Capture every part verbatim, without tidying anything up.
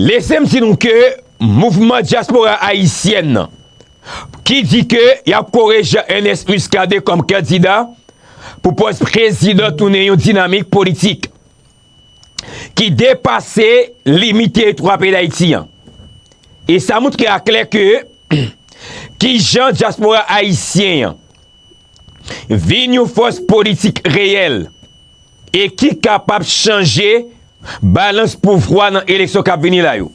Lese m di nou ke mouvman dyaspora ayisyèn nan, ki di ke y ap kore Jean Ernest Muscadin kòm kandida pou pòs prezidan, tounen yon dinamik politik ki depase limit teritwa peyi Dayiti an. E sa montre aklè ke kijan dyaspora ayisyen an vin yon fòs politik reyèl e ki kapab chanje balans pouvwa nan eleksyon k ap vini la yo.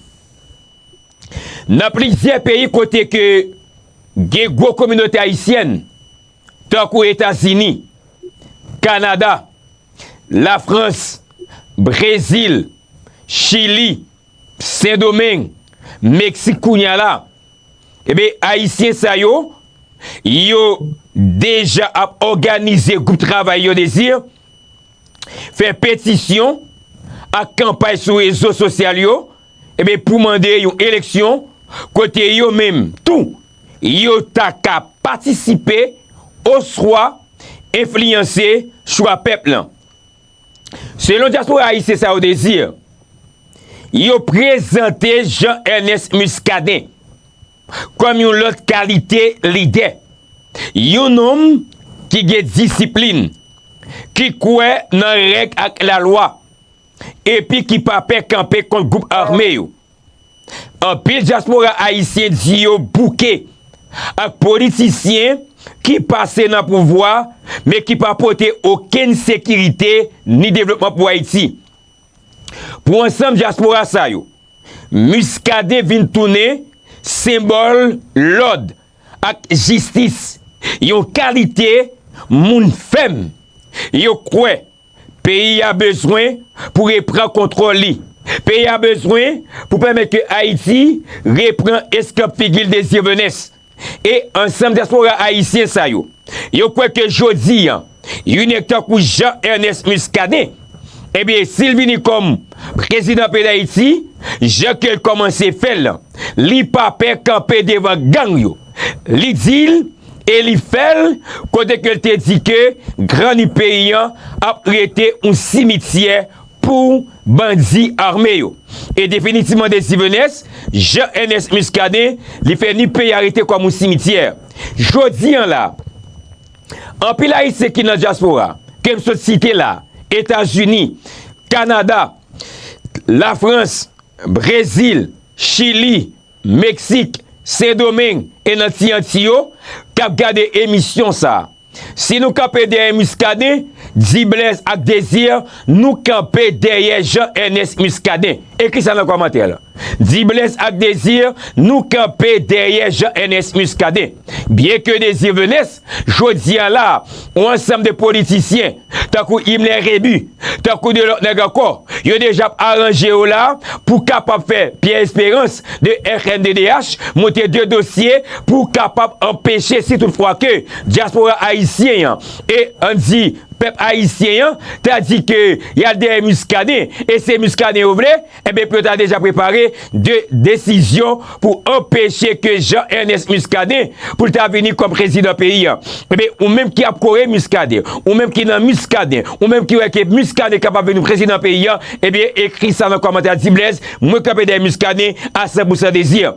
Nan plizyè peyi kote ke gen gwo kominote ayisyèn, tankou Etazini, Kanada, Lafrans, Brezil, Chili, Sendomeng, Meksik kounye a la, ebyen, Ayisyen sa yo, yo deja ap òganize gwoup travay yo, Désir, fè petisyon ak kanpay sou rezo sosyal yo, ebyen, pou mande yon eleksyon kote yo menm tou, yo ta ka patisipe oswa enfliyanse chwa pèp lan. Selon dyaspora ayisyen sa yo, Désir, yo prezante Jean Ernest Muscadin kòm yon lòt kalite lidè, yon nonm ki gen disiplin, ki kwè nan règ ak lalwa, epi ki pa pè kanpe kont gwoup ame yo. Anpil dyaspora ayisyen di yo bouke ak politisyen ki pase nan pouvwa, men ki pa pote okenn sekirite ni devlopman pou Ayiti. Pou ansanm dyaspora sa yo, Muscadin vin tounen senbòl lòd ak jistis, yon kalite moun fèm. Yo kwè peyi a bezwen pou reprann kontwòl li. Peyi a bezwen pou pèmèt ke Ayiti reprann eskanp figi l, Désir Venès. E ansanm dyaspora ayisyen sa yo, yo kwè ke jodi a, yon nèg tankou Jean Ernest Muscadin, ebyen, si l vini kòm prezidan peyi Dayiti, jan ke l kòmanse fè l, li pa pè kanpe devan gang yo. Li di l e li fè l, kote ke l te di ke Grannip peyi an ap rete yon simityè pou bandi ame yo. E definitivman, Désir Venès, Jean Ernest Muscadin, li fè Nip peyi a rete kòm yon simityè. Jodi a la, anpil Ayisyen ki nan dyaspora, ke m sot site la, Etazini, Kanada, Lafrans, Brezil, Chili, Meksik, Sendomeng e nan Ti Anti yo, k ap gade emisyon sa a. Si nou kanpe dèyè Muscadin, di Blaise ak Désir, nou kanpe dèyè Jean Ernest Muscadin. Ekri sa nan kòmantè la. Di Blaise ak Désir, nou kanpe dèyè Jean Ernest Muscadin. Byenke Désir Venès, jodi a la, yon ansanm de politisyen, tankou Himmler Rébu, tankou de lòt nèg ankò, yo deja ap aranje yo la pou kapab fè Pierre Espérance de F N D D H monte de dosye pou kapab anpeche, si toutfwa ke dyaspora ayisyen an e, ann di, pèp ayisyen an ta di ke y al dèyè Muscadin e se Muscadin yo vle, ebyen, pou yo ta deja prepare de desizyon pou anpeche ke Jean Ernest Muscadin pou l ta vini kòm prezidan peyi a. Ebyen, ou menm ki ap kore Muscadin, ou menm ki nan Muscadin, ou menm ki wè ke Muscadin kapab vin prezidan peyi a, ebyen, ekri sa nan kòmantè a, di Blaise, mwen kanpe dèyè Muscadin a san pou san, Désir.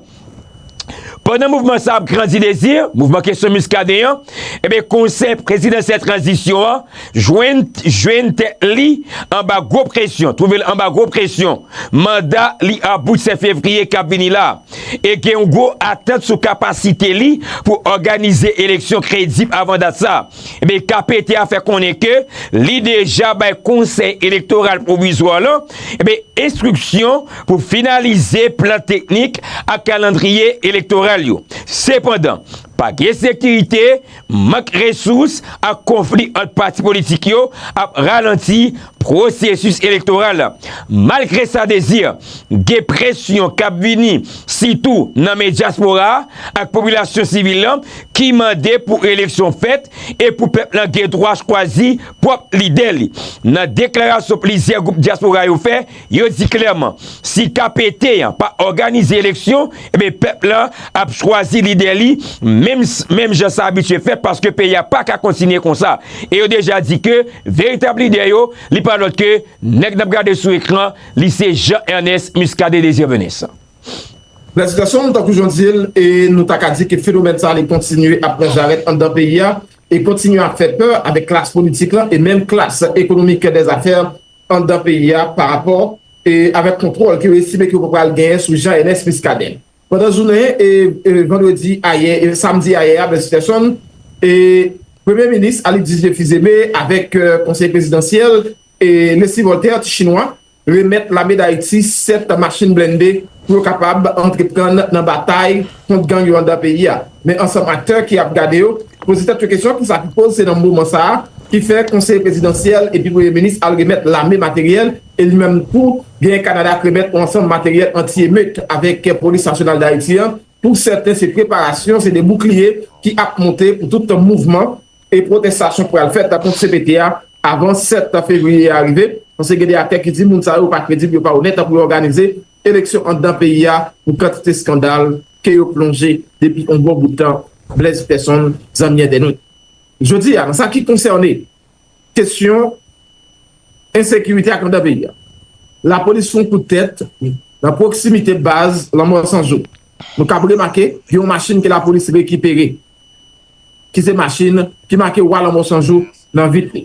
Pandan mouvman sa ap grandi, Désir, mouvman kesyon Muscadin an, ebyen, Konsèy Prezidansyèl Tranzisyon an jwenn, jwenn tèt li anba gwo presyon, twouve l anba gwo presyon. Manda li about sèt fevriye k ap vini la. E gen yon gwo atant sou kapasite li pou òganize eleksyon kredib avan dat sa. Ebyen, K P T a fè konnen ke li deja bay Konsèy Elektoral Pwovizwa lan, ebyen, enstriksyon pou finalize plan teknik ak kalandriye elektoral yo. Sepandan, pa gen sekirite, mank resous ak konfli ant pati politik yo ap ralanti pwosesis elektoral la. Malgre sa, Désir, gen presyon k ap vini, sitou nan men dyaspora a ak popilasyon sivil lan, ki mande pou eleksyon fèt e pou pèp lan gen dwa chwazi pwòp lidè li. Nan deklarasyon plizyè gwoup dyaspora yo fè, yo di klèman, si K P T an pa òganize eleksyon, ebyen, pèp lan ap chwazi lidè li, menm, menm jan sa abitye fèt, paske peyi a pa ka kontinye konsa. E yo deja di ke veritab lidè yo, li pa lòt ke nèg n ap gade sou ekran, li se Jean Ernest Muscadin Désir Venus. Blèsitason, tankou jan w di l, e nou ta ka di ke fenomèn sa a li kontinye ap pran jarèt anndan peyi a, e kontinye ap fè pè avèk klas politik la, e menm klas ekonomik dèzafè anndan peyi a pa rapò e avèk kontwòl ke yo estime ke yo pral genyen sou Jean Ernest Muscadin. Pandan jounen e, e vandredi ayè, e samdi ayè a, Blaise Peterson, e Premye Minis Alix Didier Fils-Aimé avèk, e, konsèy prezidansyèl e Leslie Voltaire, ti chinwa, remèt Lame Dayiti sèt machin blende pou yo kapab antreprann nan batay kont gang yo anndan peyi a. Men ansanm aktè ki ap gade yo poze tèt yo kesyon, kisa ki koz se nan moman sa a ki fè konsèy prezidansyèl epi premye minis al remèt lame materyèl, e li menm tou genyen Kanada k remèt yon ansanm materyèl anti-emet avèk Polis Nasyonal Dayiti an. Pou sèten, se preparasyon, se de boukliye ki ap monte pou tout mouvman e pwotestasyon pral fèt kont C P T a avan sèt fevriye a rive, paske gen de aktè ki di moun sa yo pa kredib, yo pa onèt pou yo òganize eleksyon anndan peyi a pou kantite eskandal ke yo plonje depi yon bon bout tan, Blaise Peterson, zanmi entènot. Jodi a, nan sa ki konsène kesyon ensekirite ak anndan peyi a, lapolis fè yon kout tèt nan pwoksimite baz Lanmò San Jou. Nou kab remake, gen yon machin ke lapolis rekipere, ki se machin ki make Wa Lanmò San Jou nan vit li.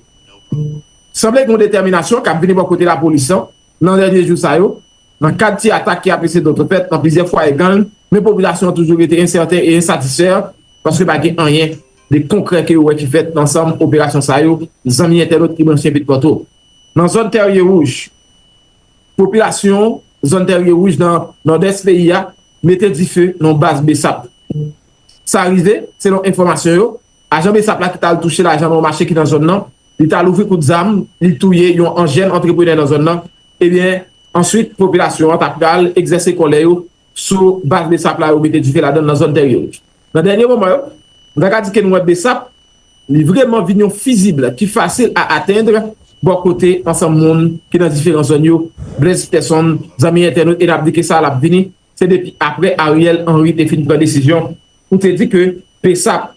Sanble gen yon detèminasyon k ap vini bò kote lapolis lan nan dènye jou sa yo, nan kad ti atak ki ap eseye dòt fèt nan plizyè fwaye gang, men popilasyon an toujou rete ensèten e ensatisfè, paske pa gen anyen de konkrè ke yo wè ki fèt nan ansanm operasyon sa yo, zanmi entènot ki branche Pitpòto. Nan zòn Tèrye Wouj, popilasyon zòn Tèrye Wouj nan nòdès peyi a mete dife nan yon baz BSAP. Sa rive, selon enfòmasyon yo, ajan BSAP la ki t al touche lajan nan yon mache ki nan zòn nan, li t al ouvri kout zam, li touye yon, yon jèn antreprenè nan zòn nan. Ebyen, answit, popilasyon an ta pral egzèse kòlè yo sou baz BSAP la yo mete dife ladan l nan zòn Tèrye Wouj. Nan dènye moman yo, nou ta ka di ke nou wè BSAP, li vrèman vin yon fizib ki fasil a atenn bò kote ansanm moun ki nan diferan zòn yo, Blaise Peterson, zanmi entènot, e n ap di ke sa l ap vini, se depi apre Ariel Henry te fin pran desizyon pou te di ke BSAP,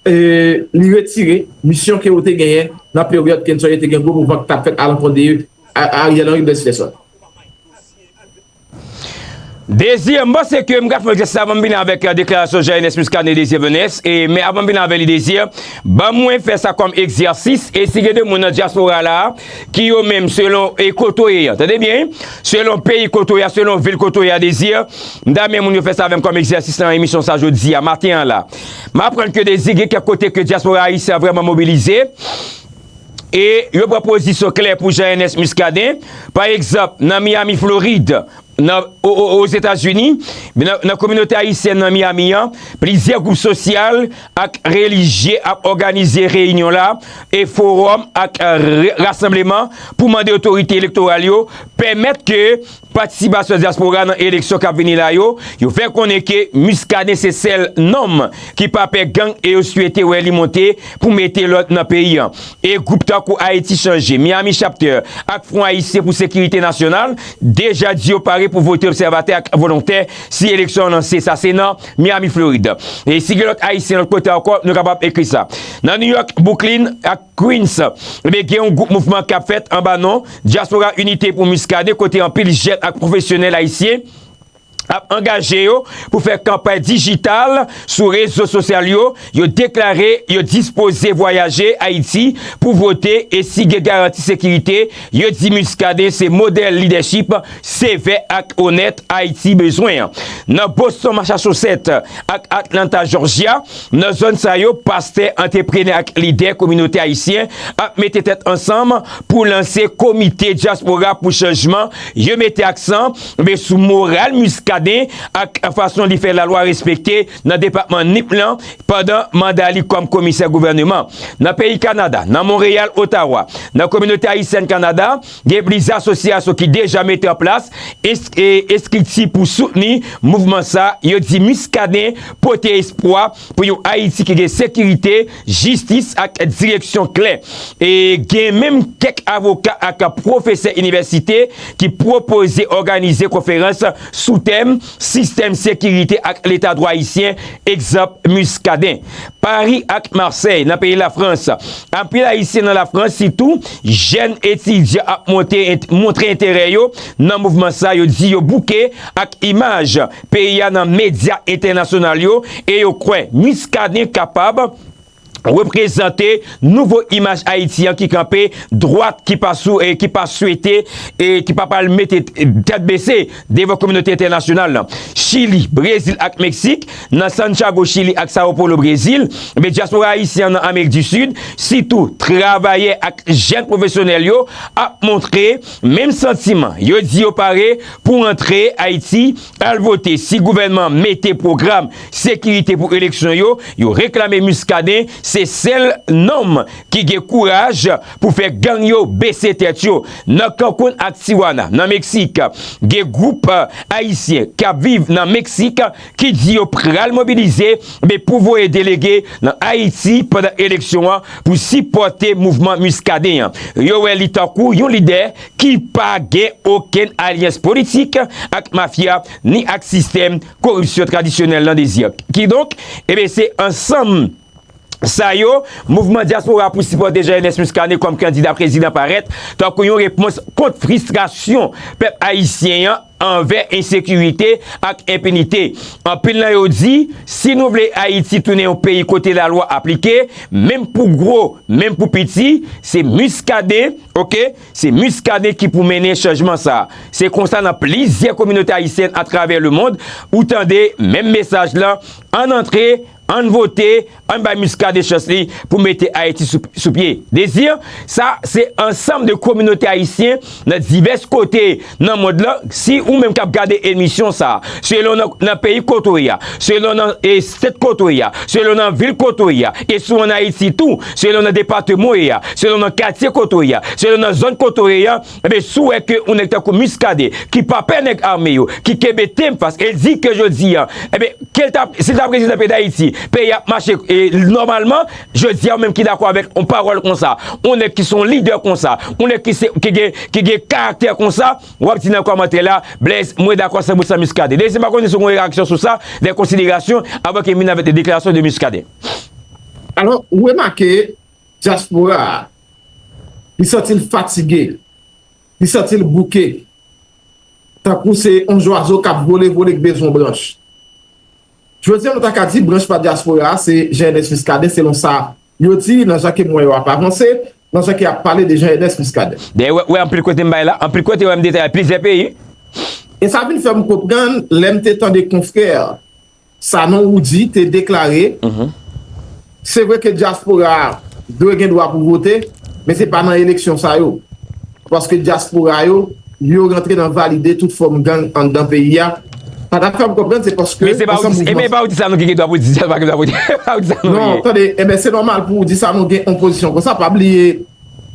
e, li retire misyon ke yo te genyen nan peryòd ke n sonje te gen gwo mouvman ki t ap fèt alankò de, a, Ariel Henry, Blaise Peterson. Désir, m panse ke m ka fè egzèsis la avan m vin avèk, e, deklarasyon Jean Ernest Muscadin Désir Venus, e, men avan m vin avè li, Désir, ban mwen fè sa kòm egzèsis, e si gen de moun nan dyaspora la, ki yo menm, selon, e, kote w ye a, tande byen, selon peyi kote w ye a, selon vil kote w ye a, Désir, m ta renmen moun yo fè sa avè m kòm egzèsis nan emisyon sa jodi a, maten an la. M aprann ke Désir gen kèk kote ke dyaspora ayisyen an vrèman mobilize, e yo pran pozisyon klè pou Jean Ernest Muscadin. Pa egzanp, nan Miami, Florid, nan, o, o, Ozetazini, nan, nan kominote ayisyèn nan Miami an, plizyè gwoup sosyal ak relijye ap òganize reyinyon la, e fowòm ak, e, re-, rasanbleman pou mande otorite elektoral yo pèmèt ke patisipasyon dyaspora nan eleksyon k ap vini la yo, yo fè konnen ke Muscadin se sèl nonm ki pa pè gang e yo swete wè li monte pou mete lòd nan peyi an. E gwoup tankou Ayiti Chanje, Miami Chapter ak Front Ayisyen pou Sekirite Nasyonal deja di yo pare pou vote obsèvatè ak volontè si eleksyon an lanse. Sa se nan Miami, Florid. E si gen lòt Ayisyen lòt kote ankò, nou kapab ekri sa. Nan New York, Brooklyn ak Queens, ebyen, gen yon gwoup mouvman k ap fèt anba non Dyaspora Inite pou Muscadin, kote anpil jèn ak pwofesyonèl ayisyen ap angaje yo pou fè kanpay dijital sou rezo sosyal yo. Yo deklare yo dispoze vwayaje Ayiti pou vote, e si gen garanti sekirite, yo di Muscadin se modèl lidèchip sevè ak onèt Ayiti bezwen. Nan Boston, Massachusetts ak Atlanta, Georgia, nan zòn sa yo, pastè, antreprenè ak lidè kominote ayisyen ap mete tèt ansanm pou lanse Komite Dyaspora pou Chanjman. Yo mete aksan, men, sou moral Muscadin ak fason li fè lalwa respekte nan depatman Nip lan pandan manda li kòm komisè gouvèneman. Nan peyi Kanada, nan Monreyal, Ottawa, nan kominote ayisyèn Kanada, gen plizyè asosyasyon ki deja mete an plas es-, e, estrikti pou soutni mouvman sa. Yo di Muscadin pote espwa pou yon Ayiti ki gen sekirite, jistis ak direksyon klè. E gen menm kèk avoka ak pwofesè inivèsite ki pwopoze òganize konferans sou tèm sistèm sekirite ak leta dwa ayisyen, egzanp Muscadin. Pari ak Masèy, nan peyi Lafrans. Anpil Ayisyen nan Lafrans, sitou jèn etidyan, ap monte, montre enterè yo nan mouvman sa. Yo di yo bouke ak imaj peyi a nan medya entènasyonal yo e yo kwè Muscadin kapab reprezante nouvo imaj Ayiti an ki kanpe dwat, ki pa sou, e ki pa swete, e ki pa pral mete tèt bese devan kominote entènasyonal lan. Chili, Brezil ak Meksik, nan Santiago, Chili ak Sao Paulo, Brezil, men dyaspora ayisyen an nan Amerik di Sid, sitou travayè ak jèn pwofesyonèl yo, ap montre menm santiman. Yo di yo pare pou rantre Ayiti, al vote. Si gouvènman mete pwogram sekirite pou eleksyon yo, yo reklame Muscadin se sèl nonm ki gen kouraj pou fè gang yo bese tèt yo. Nan Cancun ak Tijuana, nan Meksik, gen gwoup, eh, ayisyen k ap viv nan Meksik ki di yo pral mobilize, men pou voye delege nan Ayiti pandan eleksyon an pou sipòte mouvman Muscadin an. Yo wè li tankou yon lidè ki pa gen okenn alyans politik ak mafya ni ak sistèm koripsyon tradisyonèl nan dezi a. Kidonk, ebyen, se ansanm sa yo, mouvman dyaspora pou sipòte Jean Ernest Muscadin kòm kandida prezidan parèt tankou yon repons kont fristrasyon pèp ayisyen an anvè ensekirite ak enpinite. Anpil nan yo di, si nou vle Ayiti tounen yon peyi kote lalwa aplike, menm pou gwo, menm pou piti, se Muscadin, oke, se Muscadin ki pou mennen chanjman sa. Se konsa nan plizyè kominote ayisyèn atravè lemond, ou tande menm mesaj lan, ann antre, ann vote, ann bay Muscadin chans li pou mete Ayiti sou, sou pye. Dezi, sa se ansanm de kominote ayisyen nan divès kote nan mond lan. Si ou menm k ap gade emisyon sa, selon nan, nan peyi kote w ye a, selon nan, e, state kote w ye a, selon nan vil kote w ye a, e si w ann Ayiti tou, selon nan depatman w ye a, selon nan katye kote w ye a, selon nan zòn kote w ye a, ebyen, si w wè ke yon nèg tankou Muscadin, ki pa pè nèg ame yo, ki kenbe tenb fas, e l di ke jodi a, ebyen, ke l ta, si l ta prezidan peyi Dayiti, peyi a ap mache, e, nòmalman, jodi a, ou menm ki dakò avèk yon pawòl konsa, yon nèg ki se yon lidè konsa, yon nèg ki se, ki gen, ki gen karaktè konsa, w ap di nan kòmantè la, Blaise, mwen dakò san pou san Muscadin. Dezi, m pa konnen si w gen yon reyaksyon sou sa, de konsiderasyon, avan ke m vin avèk de deklarasyon de Muscadin. Alò, ou remake, dyaspora a, li santi l fatige, li santi l bouke, tankou se yon zwazo k ap vole, vole, k bezwen branch. Jodi a, nou ta ka di branch pa dyaspora a, se Jean Ernest Muscadin, selon sa yo di, nan jan ke m wè yo ap avanse, nan jan ke y ap pale de Jean Ernest Muscadin. Dayè, wè, wè anpil kote m bay la, anpil kote wè m detay plizyè peyi. E sa vin fè m konprann, lè m te tande konfrè Sanon Woody te deklare, se vre ke dyaspora a dwe gen dwa pou vote, men se pa nan eleksyon sa yo. Paske dyaspora yo, yo rantre nan valide tout fòm gang anndan peyi a. Sa k ap fè m konprann, se paske Men se pa ansanm Woody, e, men mouvman e pa Woody Sanon ki gen dwa pou di sa, pa gen dwa pou di, pa Woody Sanon Non, ye. Tande, e ben, se nòmal pou Woody Sanon gen yon pozisyon konsa. Pa bliye,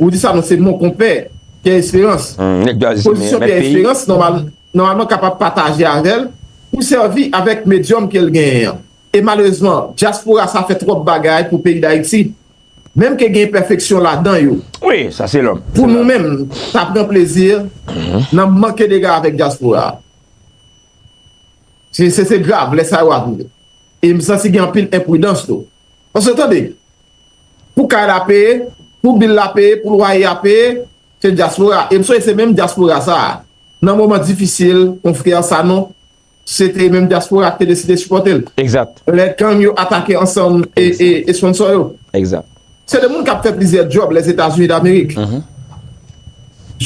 Woody Sanon se mon konpè, Pierre Espérance. Hmm, nèg dwa di se men, Pozisyon men Pierre peyi. Espérance, nòmal, nòmalman kapab pataje avè l pou sèvi avèk medyòm ke l genyen an. E malerezman, dyaspora sa fè twòp bagay pou peyi Dayiti. Menm ke gen enpèfeksyon ladan yo. Wi, sa se lòm. Pou nou menm, ta pran plezi nan manke dega avèk dyaspora. Se, se, se grav, lè sa yo ap rive. E m santi gen anpil enpridans tou. Paske tande, pou kay la peye, pou bil la peye, pou lwaye a peye, se dyaspora. E m sonje se menm dyaspora sa a, nan moman difisil, konfrè Sanon, se te menm dyaspora ki te deside sipòte l. Egzat. Lè gang yo atake ansanm e, Egzat. e, e sponsò yo. Egzat. Se de moun k ap fè plizyè djòb Lèzetazini Damerik. Mhm.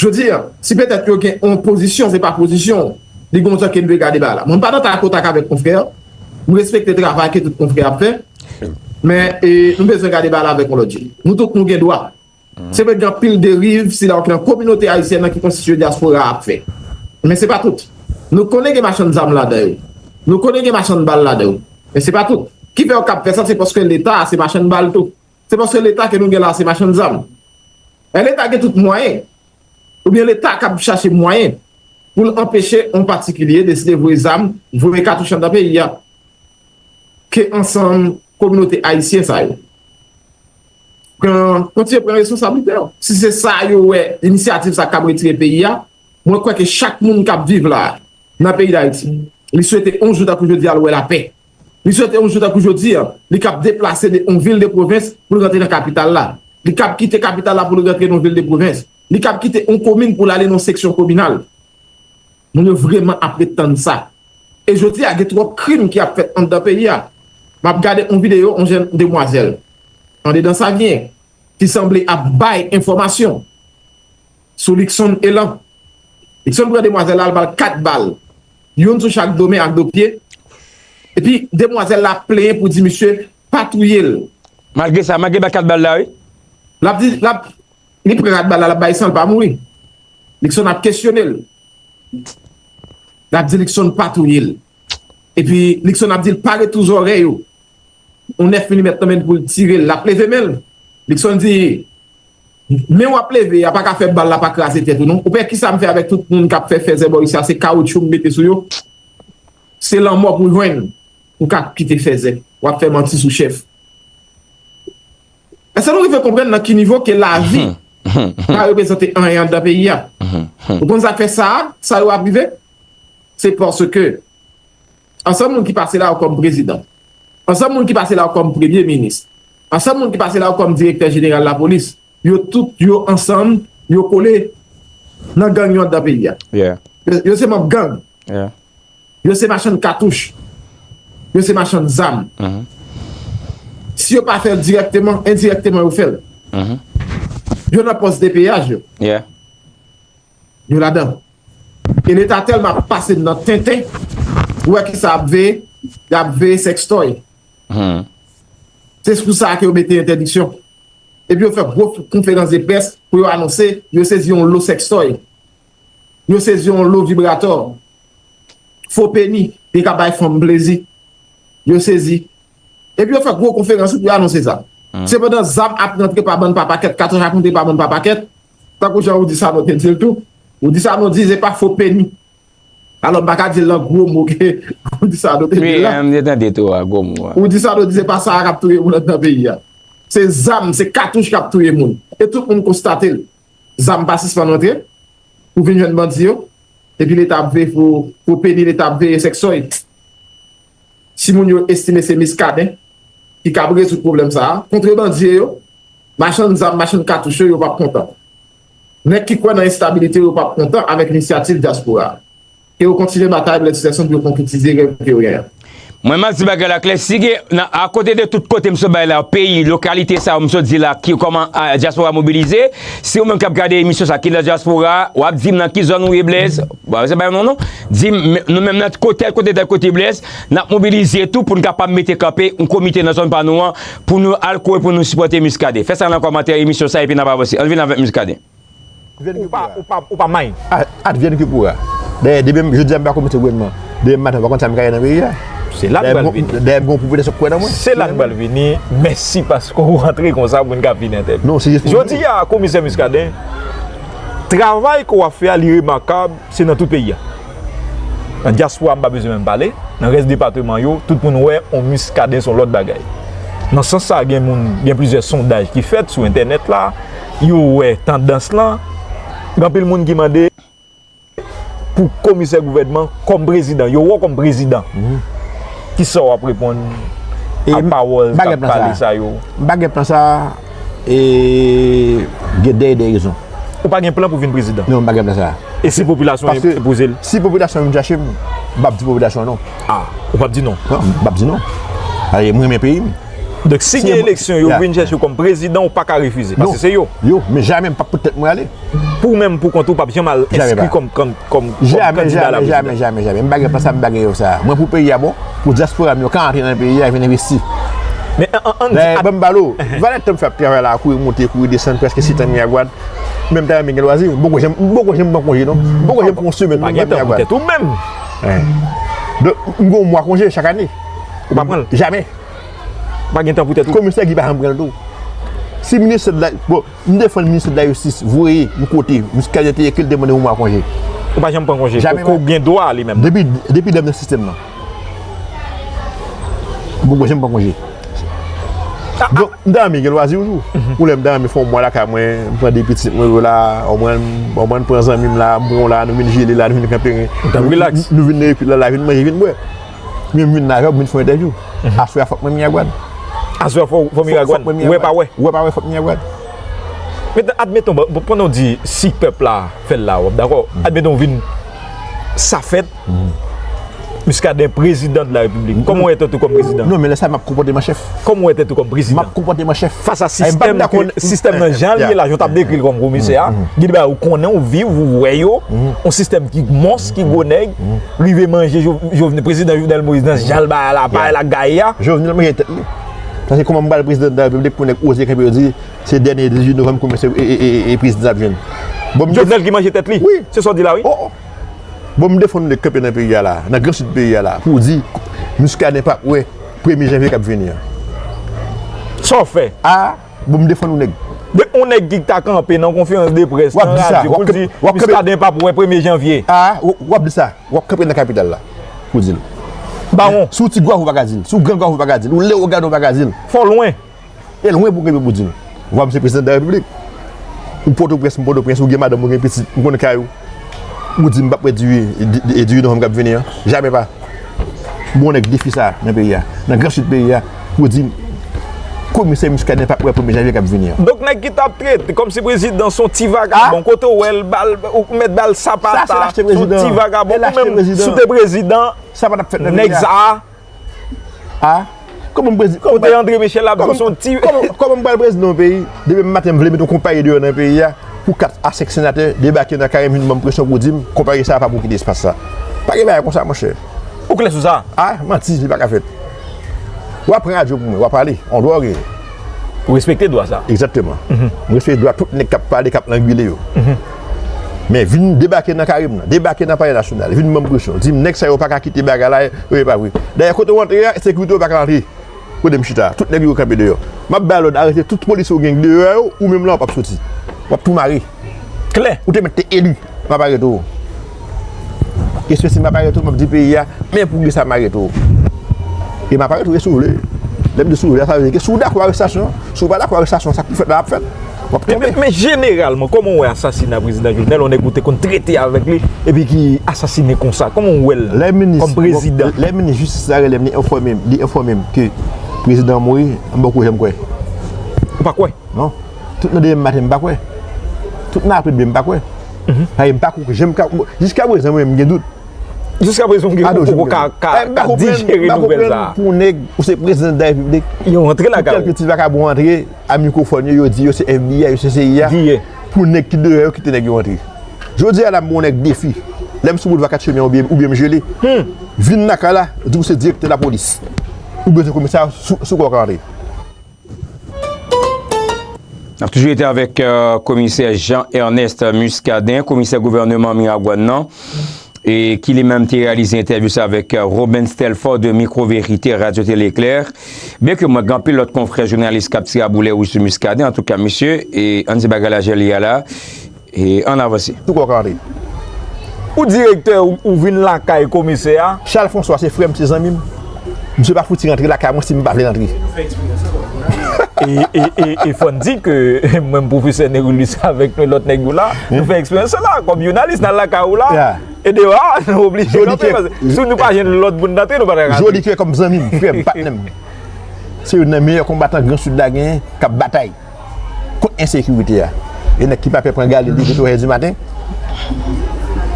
Jodi a, si petèt yo gen yon pozisyon, se pa pozisyon, li gon jan ke n dwe gade bagay la. Mwen pa nan tak o tak avèk konfrè, m respekte travay ke tout konfrè ap fè, men, e, nou bezwen gade bagay la avèk yon lòt je. Nou tout nou gen dwa. Se vre gen anpil deriv sila ki nan kominote ayisyèn nan ki konstitye dyaspora a ap fè. Men se pa tout. Nou konnen gen machann zam ladan yo. Nou konnen gen machann bal ladan yo. Men se pa tout. Ki fè yo k ap fè sa, se paske Leta a se machann bal tou. Se paske Leta ke nou gen la se machann zam. E Leta gen tout mwayen. Oubyen Leta k ap chache mwayen pou l anpeche yon patikilye deside voye zam, voye katouch anndan peyi a. Ke ansanm kominote ayisyen sa yo pran, kontinye pran responsablite yo. Si se sa yo wè, inisyativ sa k ap retire peyi a, mwen kwè ke chak moun k ap viv la, nan peyi Dayiti, Li swete yon jou tankou jodi a l wè lapè. Li swete yon jou tankou jodi a, li kab deplase de yon vil de pwovens pou l rantre nan kapital la. Li kab kite kapital la pou l rantre nan yon vil de pwovens. Li kab kite yon komin pou l ale nan yon seksyon kominal. Moun yo vrèman ap ret tann sa. E jodi a, gen twòp krim ki ap fèt anndan peyi a. M ap gade yon videyo, yon jèn demwazèl, andedan Savyen, ki sanble ap bay enfòmasyon sou Luckson Elan. Luckson pran demwazèl la, l ba l kat bal. Youn sou chak do men ak do pye. Epi demwazèl la ap plenyen pou di misye pa touye l. Malgre sa, malgre l ba l kat bal la, wi. L ap di, l ap, li pran kat bal la, l ap bay san, l pa mouri. Luckson ap kesyone l. L ap di Luckson pa touye l. Epi Luckson ap di l pare tou zòrèy ou. Yon nèf milimèt nan men l pou l tire l. L ap leve men l. Luckson di, men w ap leve a pa ka fè bal la pa kraze tèt ou non. Ou pè kisa m fè avèk tout moun k ap fè fèzè bò isi a, se kawoutchou m mete sou yo. Se lanmò pou jwenn. Ou ka kite fèzè. W ap fè manti sou chèf. Èske nou rive konprann nan ki nivo ke lavi pa reprezante anyen anndan peyi a? Ou konn sa k fè sa, sa yo ap rive? Se paske ansanm moun ki pase la yo kòm prezidan, ansanm moun ki pase la yo kòm premye minis, ansanm moun ki pase la yo kòm direktè jeneral lapolis, yo tout, yo ansanm, yo kole nan gang yo anndan peyi a. Yo, yo se manm gang. Yo se machann katouch. Yo se machann zam. Si yo pa fè l dirèkteman, endirèkteman yo fè l. Yo nan pòs de peyaj yo. Yo ladan. E Leta tèlman ap pase nan tenten, ou wè kisa ap veye, y ap veye sèkstòy. Se sou sa ke yo mete entèdiksyon. Epi yo fè gwo konferans de près pou yo anonse yo sezi yon lo sèkstòy. Yo sezi yon lo vibratò. Fo peni, li ka bay fanm plezi. Yo sezi. Epi yo fè gwo konferans pou yo anonse sa. Sepandan, zam ap rantre pa bann pa pakèt, katouch ap rantre pa bann pa pakèt. Tankou jan Rudy Sanon te di l tou. Rudy Sanon di se pa fo peni. Alò, m pa ka di l nan gwo mo ke Rudy Sanon te di l la. Wi, m te tande tou a, gwo mo a. Rudy Sanon di se pa sa a k ap touye moun anndan peyi a. Se zam, se katouch k ap touye moun. E tout moun konstate l. Zam pa sispann rantre pou vin jwenn bandi yo. Epi Leta ap veye pou, pou peni, Leta ap veye sèkstòy. Si moun yo estime se Muscadin ki kab rezoud pwoblèm sa a, kontrebandye yo, machann zam, machann katouch yo, yo p ap kontan. Nèg ki kwè nan estabilite yo p ap kontan avèk inisyativ dyaspora a. Ke yo kontinye batay pou lè sitiyasyon pou yo konkretize rèv ke yo genyen an. Mwen, m ap di bagay la klè, si gen, nan, akote de tout kote m sot bay la, peyi, lokalite sa yo m sot di la, ki kòman, a, dyaspora mobilize, si ou menm k ap gade emisyon sa, ki nan dyaspora, w ap di m nan ki zòn ou ye, Blaise, bon, se pa yon non, non, di m, nou menm nan kote, kote, tèl kote, Blaise, n ap mobilize tou pou n kapab mete kanpe yon komite nan zòn pa nou an, pou nou al kouri, pou nou sipòte Muscadin. Fè sa nan kòmantè emisyon sa, epi n ap avanse. Ann vin avèk Muscadin. Ou pa, ou pa, ou pa may. Advienne que pourra. Dayè, demen, jodi a, m pa komisè gouvènman. Demen maten, ou pa konn sa m ka ye nan peyi a. Se la n pral vini. Dayè, m gon popilasyon k kwè nan mwen. Se la n pral vini. Mèsi paske w rantre konsa pou n ka vini entèvyou. Non, se jis pou... Jodi a, komisè Muscadin, travay ke w ap fè a, li remakab, se nan tout peyi a. Nan dyaspora, m pa bezwen menm pale. Nan rès depatman yo, tout moun wè on Muscadin se on lòt bagay. Nan sans sa, gen moun, gen plizyè sondaj ki fèt sou entènèt la, yo wè tandans lan. Gen anpil moun ki mande pou komisè gouvènman kòm prezidan, yo wè w kòm prezidan. Kisa w ap reponn a pawòl k ap pale sa yo? M pa gen plan sa, e, gen de, de rezon. Ou pa gen plan pou vin prezidan? Non, m pa gen plan sa. E si popilasyon an epouze l? Si popilasyon an vin chache m, m p ap di popilasyon an non. A, ou p ap di non? Non, m p ap di non. Paske mwen renmen peyi m. Donk, si gen eleksyon, yo vin chèche w kòm prezidan, ou pa ka refize, paske se yo. Yo, men jamè m p ap pot tèt mwen ale. Pou ou menm, pou kont ou, p ap janm al enskri kòm, kòm, kòm, kòm kandida la prezidan. Jamè, jamè, jamè, jamè. M pa gen plan sa, m pa gen yo sa. Mwen, pou peyi a bon, pou dyaspora m yo ka antre nan peyi a, vin envesti. Men, an, an, dayè, ban m ba l ou, valè tan m fè ap travay la, kouri monte, kouri desann, prèske sèt an Miragwàn. Men m ta renmen gen lwazi, m poko janm, m poko janm pran konje, non. M poko janm pran yon semèn, non, m pa Miragwàn. Ou pa gen tan pou tèt ou menm. Donk, m gen yon mwa konje chak ane. Ou pa pran l? Jamè. Ou pa gen tan pou tèt ou? Komisè Guy pa janm pran l tou. Si ministè de la, bon, m defann ministè de la jistis, voye m kote, Muscadin te ekri l te mande yon mwa konje. Ou pa janm pran konje? Jamè. Ou gen dwa a li menm? Depi, depi lè m nan sistèm nan. M poko janm pran konje. Donk, m ta renmen gen lwazi yon jou. Ou lè m ta renmen fè yon mwa lakay mwen, m pran de pitit mwen yo la, ou konprann, ou konprann, pran zanmi m la, m pran w la, nou vin jele la, nou vin kanpe. Ou ta relax. Nou vin nan repiblik la, la vin manje, vin bwè. Men m vin la avè w, m vin fè yon entèvyou. Aswè a fòk mwen Miragwàn. Aswè a fò, fò Miragwàn. Wè pa wè. Wè pa wè, fòk Miragwàn. Men admeton, bon, pandan w di si pèp la fè l la, w ap dakò. Admeton, w vin sa fèt, Muscadin, président de la République. Kòman w wè tèt ou kòm prezidan? Non, men lè sa m ap konpòte m an chèf. Kòman w wè tèt ou kòm prezidan? M ap konpòte m an chèf. Fas a sistèm ke, sistèm nan jan l ye la, jan w t ap dekri l kòm komisè a, gen de bagay ou konnen, ou viv, ou wè yo, yon sistèm ki mons, ki gwo nèg, rive manje Jo-, Jovenel, prezidan Jovenel Moïse nan jan l bay la, bay la gay a. Jovenel manje tèt li. Paske kòman m pral prezidan de la Repiblik pou nèg oze kanpe yo di, se dènye dizuit novanm komisè e, e, e, e prezidan ap jwenn. Bon, m Jovenel ki manje tèt li? Wi. Se sa w di la, wi. Oh, oh. Bon, m defann nèg kanpe nan peyi a la, nan gran sid peyi a la, pou di Muscadin p ap wè premye janvye k ap vini an. Sa w fè? A, bon, m defann yon nèg. De yon nèg ki ta kanpe nan konferans de près, nan radyo, pou l di Muscadin p ap wè premye janvye. A, w, w ap di sa, w ap kanpe nan kapital la, pou di l. Bawon. Si w ti gwav ou pa ka di l, si w gran gwav ou pa ka di l, ou Lewogàn ou pa ka di l. Fò lwen. E lwen pou kenbe pou di l. Vwa m se prezidan de la repiblik. Ou Pòtoprens, m Pòtoprens, ou gen madanm, ou gen pitit, m konn kay ou. Ou di m p ap wè dizuit, di-, di-, dizuit novanm k ap vini an. Jamè pa. M bon nèg defi sa nan peyi a. Nan gran sid peyi a. Ou di m, komisè Muscadin p ap wè premye janvye k ap vini an. Donk nèg ki t ap trete kòmsi prezidan se yon ti vagabon, kote w wè l ba l, ou mèt ba l sapata, se yon ti vagabon, ou menm si w te prezidan, nèg sa a, A? Kòman m prezidan? Kote André Michel ap di w se yon ti. Kòman, kòman m pral prezidan yon peyi? Demen maten, m vle mete yon konpayi deyò nan peyi a pou kat a senk senatè debake nan kare m, vin ban m presyon pou di m, konpayi sa a pa pou kite espas sa. Pa gen bagay konsa, monchè. Ou klè sou sa? A, manti, li pa ka fèt. W ap pran radyo pou mwen, w ap pale, on dwa w genyen. Ou respekte dwa sa? Egzakteman. M respekte dwa tout nèg k ap pale, k ap langwile yo. Men vin debake nan kare m nan, debake nan Palè Nasyonal, vin ban m presyon, di m nèg sa yo pa ka kite bagay la, yo, e pa vre. Dayè, kote w antre a, sekirite yo pa ka antre. Kote m chita, tout nèg yo kanpe deyò. M ap bay lòd arete tout polisye w gen deyò a yo, ou menm la w p ap soti. W ap tou mare. Klè. Ou te mèt te eli. M ap arete w. Kesyon si m ap arete w, m ap di peyi a, men pou kisa m arete w. E m ap arete w, e si w vle. Lè m di si w vle a, sa vle di ke si w dakò arestasyon, si w pa dakò arestasyon, sa k pou fèt la ap fèt. W ap tonbe. Men, men jeneralman, kòman w wè asasina prezidan Jovenel, yon nèg ou te konn trete avèk li, epi ki asasine konsa? Kòman w wè l kòm prezidan? Lè minis jistis la rele m, li enfòme m, li enfòme m ke prezidan an mouri, m poko janm kwè. Ou pa kwè? Non. Tout nan demen maten, m pa kwè. Tout nan apre demen, m pa kwè. Paske m pa kwè, janm ka, jiska prezan, mwen, m gen dout. Jiska prezan, w gen, ou poko ka, ka, ka dijere nouvèl sa a. Pou nèg, ou se prezidan de la repiblik, yo rantre lakay ou, kèlke ti vakabon antre a mikwofòn yo, yo di yo se F B I, yo se C I A, pou nèg ki deyò yo kite nèg yo antre. Jodi a la, m ba yon nèg defi. Lè m sou boulva Kat Chemen oubyen, oubyen m jele, vin lakay la, di w se direktè lapolis. Ou bezwen komisè a sou, sou kò w ka antre. N ap toujou rete avèk, euh, komisè Jean Ernest Muscadin, komisè gouvènman Miragwàn nan, e ki li menm te reyalize entèvyou sa avèk, euh, Robens Telfort de Micro Vérité Radio Télé Éclair. Byenke mwen gen anpil lòt konfrè jounalis k ap tire boulè wouj sou Muscadin, antouka, mesye, e ann di bagay la jan li ye a la, e ann avanse. Tou kò ka antre. Ou direktè, ou, ou vin lakay komisè a. Charles François se frè m, se zanmi m. Misye pa fouti rantre lakay mwen si m pa vle l antre. E, e, e, e fò n di ke menm pwofesè Nerilus avèk nou lòt nèg yo la, nou fè eksperyans sa la. Kòm jounalis, n al lakay ou la, e deyò a, nou oblije kanpe, paske si nou pa jwenn lòt moun antre, nou pa t ka rantre. Jodi ke kòm zanmi m, frè m, patnè m. Se youn nan meyè konbatan Gran Sid la genyen k ap batay kont ensekirite a. E nèg ki pa pè pran galil li depi trè di maten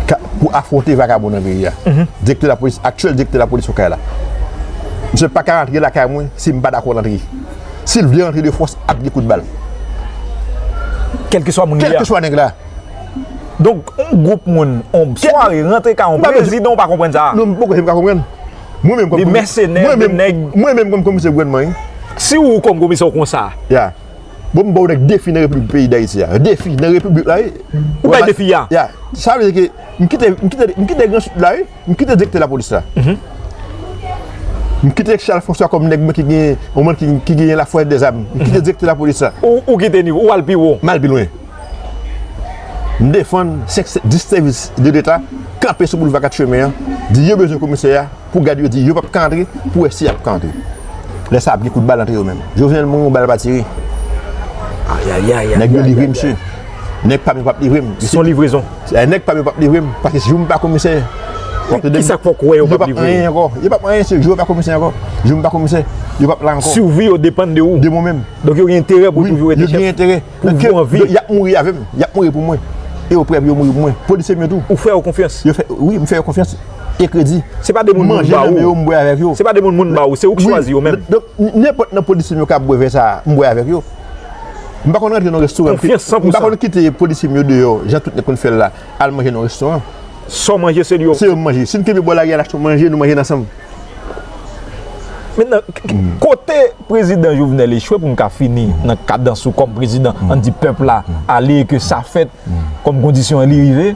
ka, pou afwonte vakabon nan peyi a. Direktè lapolis, aktyèl direktè lapolis Okay la. Misye pa ka rantre lakay mwen si m pa dakò l antre. Si l vle rantre de fòs, ap gen kout bal. Kèlkeswa moun li a. Kèlkeswa nèg la. Donk, yon gwoup moun, yon sware, rantre kay yon prezidan, ou pa konprann sa? Non, m poko janm ka konprann. Mwen menm kòm, de mèsenè, de nèg. Mwen menm kòm komisè gouvènman, wi. Si ou kòm komisè w konsa. Ya. Bon, m ba w nèg defi nan Repiblik peyi Dayiti a. Defi nan Repiblik la, wi. Ou bay defi a? Ya. Sa vle di ke m kite, m kite, m kite Gran Sid la, wi. M kite direktè lapolis la. M kite Charles François kòm nèg mwen ki gen, yon moun ki, ki gen la force des armes. M kite direktè lapolis la. Ou, ou kite nivo, ou al pi wo. M al pi lwen. M defann senk, dis sèvis de Leta kanpe sou boulva Kat Chemen an, di yo bezwen komisè a, pou gad yo di yo p ap ka antre, pou wè si y ap ka antre. Lè sa ap gen kout bal antre yo menm. Jovenel mouri, yon bal pa tire. Nèg yo livre misye. Nèg pa m yo p ap livre m. Se yon livrezon. Nèg pa m yo p ap livre m. Paske si jou m pa komisè, w ap tande m. Kisa k fè w kwè yo p ap livre? Yo p ap anyen ankò. Yo p ap anyen, se jou yo pa komisè ankò. Jou m pa komisè, yo p ap la ankò. Sivi yo depann de ou. De mwen menm. Donk yo gen enterè pou toujou rete chèf. Wi, yo gen enterè. Pou yo anvi. Y ap mouri avè m. Y ap mouri pou mwen. E yo prè pou yo mouri pou mwen. Polisye m yo tou. Ou fè yo konfyans? Yo fè, wi, m fè yo konfyans e kredi. Se pa de moun moun ba ou. Manje nan men yo, m bwè avèk yo. Se pa de moun moun ba ou, se ou k chwazi yo menm. Donk, nenpòt nan polisye m yo k ap bwè vè sa a, m bwè avèk yo. M pa konn rantre nan restoran. Konfyans san pou san. M pa konn kite polisye m yo deyò, jan tout nèg konn fè l la, al manje nan restoran. Sa w manje, se li yo. Se yo m manje. Si n kenbe bò lari a, n achte yon manje, nou manje l ansanm. Mentnan, k- k- kote prezidan Jovenel echwe, pou m ka fini nan kadans ou kòm prezidan, ann di pèp la ale e ke sa fèt kòm kondisyon an li rive.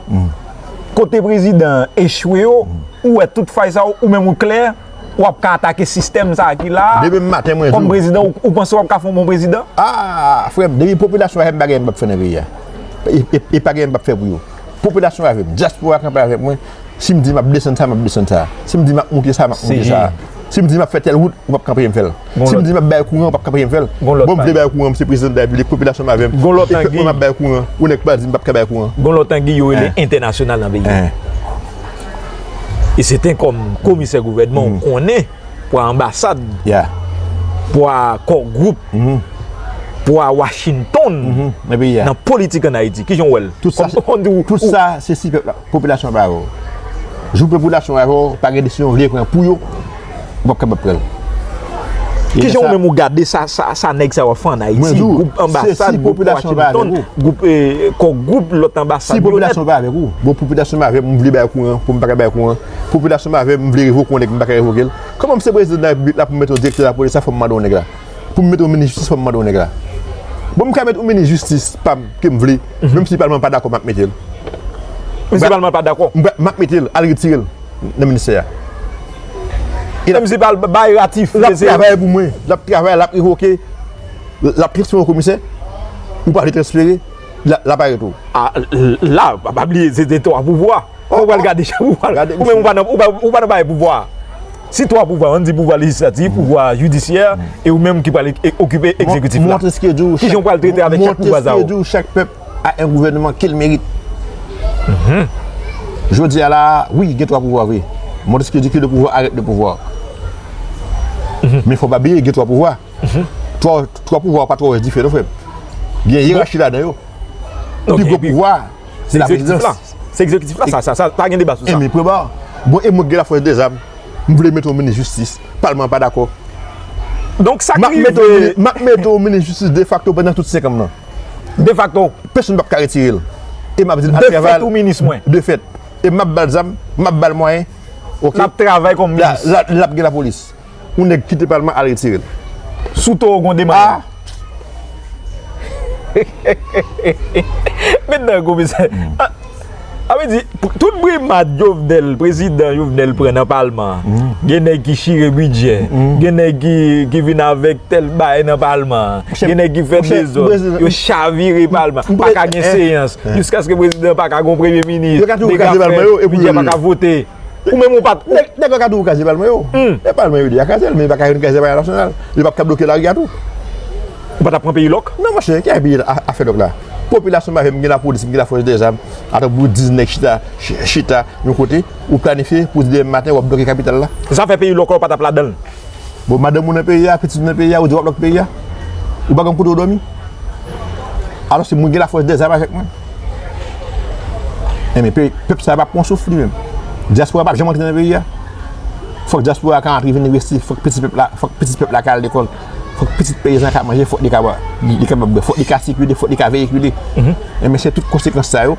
Kote prezidan an echwe yo, ou wè tout fay sa yo, ou menm ou klè, w ap ka atake sistèm sa a ki la a. Demen maten, mwen di w. Kòm prezidan, ou, ou panse w ap ka fè yon bon prezidan? Ah, frè m, depi popilasyon avè m, pa gen anyen m p ap fè nan peyi a. E, e, e pa gen anyen m p ap fè pou yo. Popilasyon avè m, dyaspora kanpe avèk mwen. Si m di m ap desann sa, m ap desann sa. Si m di m ap moute sa, m ap moute sa. Si m di m ap fè tèl wout, ou p ap ka anpeche m fè l. Si m di m ap bay kouran, ou p ap ka anpeche m fè l. Bon, m vle bay kouran, m se prezidan de la repiblik, popilasyon m avè m. Gon lòt angi. E fèk mwen m ap bay kouran, ou nèg pa di m p ap ka bay kouran. Gon lòt angi yo rele entènasyonal nan peyi a. E se te kòm komisè gouvènman ou konnen pou a anbasad, pou a kò gwoup, pou a Washington nan politik ann Ayiti. Kijan w wè l? Tout sa, se sipèp la. Popilasyon pa avè w. Jou popilasyon avè w, pa gen desizyon w vle pran pou yo, ou p ap kapab pran l. Kijan ou menm ou gade sa, sa, sa nèg sa yo ap fè ann Ayiti? Gwoup anbasad, gwoup Washington, gwoup, eh, kò gwoup lòt anbasad yo nèt. Si popilasyon pa avèk ou, bon, popilasyon pa avè m, m vle bay kouran, pou m pa ka bay kouran. Popilasyon pa avè m, m vle revoke yon nèg, m pa ka revoke l. Kòman m se prezidan de la repiblik la pou m mete yon direktè lapolis, sa fò m mande yon nèg la. Pou m mete yon minis jistis, fò m mande yon nèg la. Bon, m ka mete yon minis jistis pa m ke m vle, menm si palman pa dakò, m ap mete l. Menm si palman pa dakò? M ap mete l, al retire l nan ministè a. Menm si palman pa ratifye, l ap travay pou mwen, l ap travay, l ap revoke, l ap transfere yon komisè, ou pa vle transfere, l ap arete w. Ah, la, pa, pa bliye, se, se twa pouvwa. Ou pral gade, ou pral, ou menm ou pa nan, ou pa, ou pa nan bagay pouvwa. Si twa pouvwa, ann di pouvwa lejislatif, pouvwa jidisyè, e ou menm ki pral e- okipe egzekitif la. Kijan ou pral trete avèk chak pouvwa sa yo? Montesquieu di w, chak pèp a un gouvernement qu'il mérite. Jodi a la, wi, gen twa pouvwa vre. Montesquieu di que le pouvoir arrête le pouvoir. Men fò pa bliye, gen twa pouvwa. Twa, twa pouvwa pa twò diferan, frè m. Gen yerachi ladan yo. Pi gwo pouvwa, se la prezidans. Se egzekitif la, sa, sa, sa, pa gen deba sou sa. Enben, pran ba. Bon, e mwen k gen lafòs dèzam, m vle mete yon minis jistis, palman an pa dakò. Donk, sa k rive. M ap mete yon minis jistis defakto pandan tout senk an m nan. Defakto. Pèsonn p ap ka retire l. E m ap di l al travay. Defèt ou minis mwen. Defèt. E m ap ba l zam, m ap ba l mwayen. Oke? L ap travay kòm minis. L ap gen lapolis. Yon nèg kite palman al retire l. Sou towo gon de manyen. Ah! Met nan komisè. A, a vle di, tout brimad Jovenel, prezidan Jovenel pran nan palman an, gen nèg ki chire bidjè, gen nèg ki, ki vin avèk tèl bagay nan palman an, gen nèg ki fè dezòd, yo chavire palman, pa ka gen seyans, jiskaske prezidan pa ka gon premye minis, nèg ap fè bidjè pa ka vote. Ou menm ou pa t. Nèg, nèg yo ka di w kraze palman yo. E palman yo di a kraze l, men yo pa ka vin kraze palman nasyonal. Yo p ap ka bloke lari a tou. Ou pa t ap pran peyi lòk? Non, monchè, ki peyi a, a fè lòk la? Popilasyon m avè m, m gen lapolis, m gen lafòs dèzam. Atò pou diz nèg chita, ch- chita yon kote, ou planifye pou di demen maten, w ap bloke kapital la. Zafè peyi lòk la, ou pa t ap ladan l. Bon, madanm ou nan peyi a, pitit ou nan peyi a, ou di w ap lòk peyi a? Ou pa gen kote w dòmi? Alòske mwen gen lafòs dèzam avèk mwen. Enben, pe- pèp sa a p ap pran souf li menm. Dyaspora p ap janm antre nan peyi a. Fòk dyaspora a ka antre vin envesti, fòk pitit pèp la, fòk pitit pèp la ka al lekòl, fòk pitit peyizan ka manje, fòk li ka bwè, li, li kapab bwè, fòk li ka sikile, fòk li ka veyikile. Enben, se tout konsekans sa yo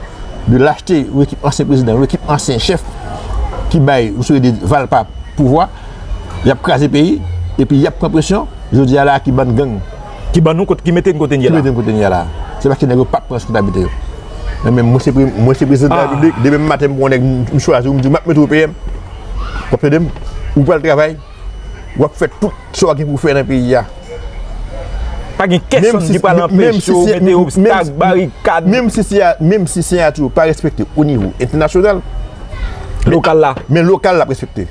de lachte yon ekip ansyen prezidan, yon ekip ansyen chèf ki bay yon seri de valpa pouvwa, y ap kraze peyi, epi y ap pran presyon, jodi a la, ki bann gang. Ki ban nou kot, ki mete n kote n ye la. Ki mete n kote n ye la. Se paske nèg yo p ap pran responsablite yo. Men, men mwen se pre- mwen se prezidan de la repiblik, demen maten m pran yon nèg, m chwazi w, m di w, m ap mete w P M. W ap ede m, ou pral travay, w ap fè tout sa w gen pou w fè nan peyi a. Pa gen kèsonn ki pral anpeche w mete obstak, barikad. Menm si, menm si siyati w pa respekte o nivo entènasyonal, lokal la, men lokal la ap respekte.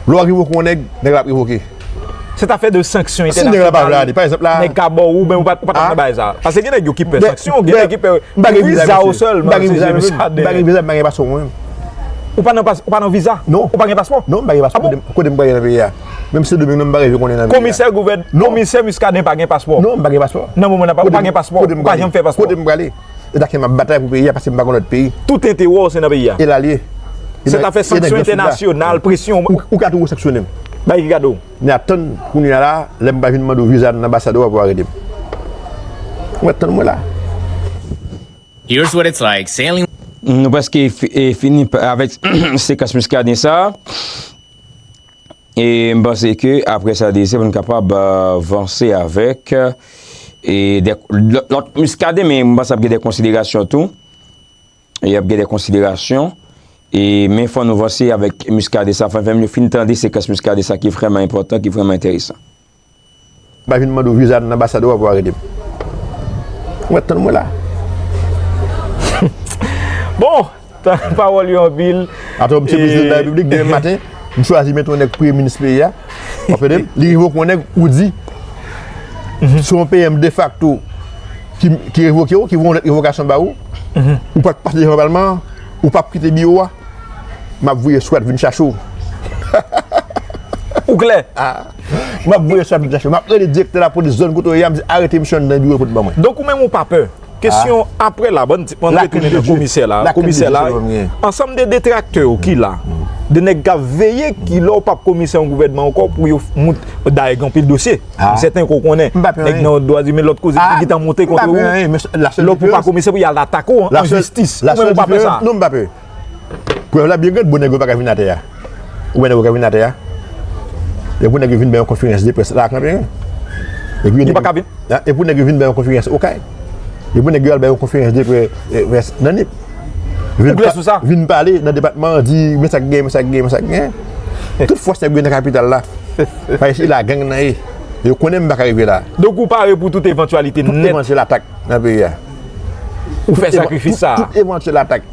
Lè w revoke yon nèg, nèg la ap revoke. Cette affaire de sanction internationale, nèg ka ba ou, men ou pa t nan bagay sa. Paske gen nèg yo ki pè sanksyon, gen nèg ki pè viza yo sèlman, se viza de. M pa gen viza, m pa gen paspò mwen menm. Ou pa nan viza? Non. Ou pa gen paspò? Non, m pa gen paspò. Kote m prale nan peyi a? Menm Sendomeng nan, m pa rive konnen nan peyi a. Komisè gouvèn, komisè Muscadin pa gen paspò? Non, m pa gen paspò. Nan moman nan, ou pa gen paspò? Ou pa janm fè paspò? Kote m prale? E ta ke m ap batay pou peyi a, paske m pa gen lòt peyi. Tout enterè w se nan peyi a. E l a l ye. Cette affaire sanksyon entènasyonal, presyon. Ou ka toujou sanksyone m. Bagay ki gade w. Men atann kounye a la, lè m pa vin mande w viza nan anbasad ou a pou w arete m. Ou mèt tann mwen la. Here's what it's like sailing. Nou prèske fi- e fini pa- avèk sekans Muscadin sa. E m panse ke apre sa, Désir, pou n kapab vanse avèk e de lòt Muscadin, men m panse ap gen de konsiderasyon tou. E ap gen de konsiderasyon. E men fò nou vanse avèk Muscadin sa, fò n fè m yo fin tande sekans Muscadin sa ki vrèman enpòtan, ki vrèman enteresan. M pa vin mande w viza nan anbasad ou a pou w arete m. Ou mèt tann mwen la. Bon, pawòl yo anpil. Atò, misye prezidan de la repiblik, demen maten, m chwazi mete yon nèg premye minis peyi a. W ap tande m? Li revoke yon nèg, ou di, se yon P M defakto ki, ki revoke w, ki voye yon lèt revokasyon ba ou. Ou pa t pase devan palman an, ou p ap kite biwo a. M ap voye swat vin chache w. Ou klè? M ap voye swat vin chache w. M ap rele direktè lapolis zòn kote w ye a, m di, arete misye anndan biwo pou l ban mwen. Donk ou menm ou pa pè. Kesyon apre la, bann ti, ann retounen nan komisè la. Komisè la, ansanm de detraktè yo ki la, de nèg k ap veye ki lè w p ap komisè yon gouvènman ankò pou yo mout, dayè gen anpil dosye. M sèten ke w konnen. Nèg nan dwa imen, lòt koze ki gentan monte kont ou. Lè w pou pa komisè pou y al atake w an jistis. Ou menm ou pa pè sa? Non, m pa pè. Prèv la byen grande, bon nèg yo pa ka vin atè a. Ou wè nèg yo ka vin atè a? Epi nèg yo vin bay yon konferans de près la kanpe. Epi yo pa ka vin? Epi nèg yo vin bay yon konferans Okay. Epi nèg yo al bay yon konferans de près nan Nip. Ou klè sou sa? Vin pale nan depatman an, di men sa k gen, men sa k gen, men sa k gen. Tout fòs nèg yo nan kapital la. Paske se la gang nan ye. Yo konnen m pa ka rive la. Donk ou pare pou tout evantyalite nèt. Tout evantyèl atak nan peyi a. Ou fè sakrifis sa? Tout evantyèl atak.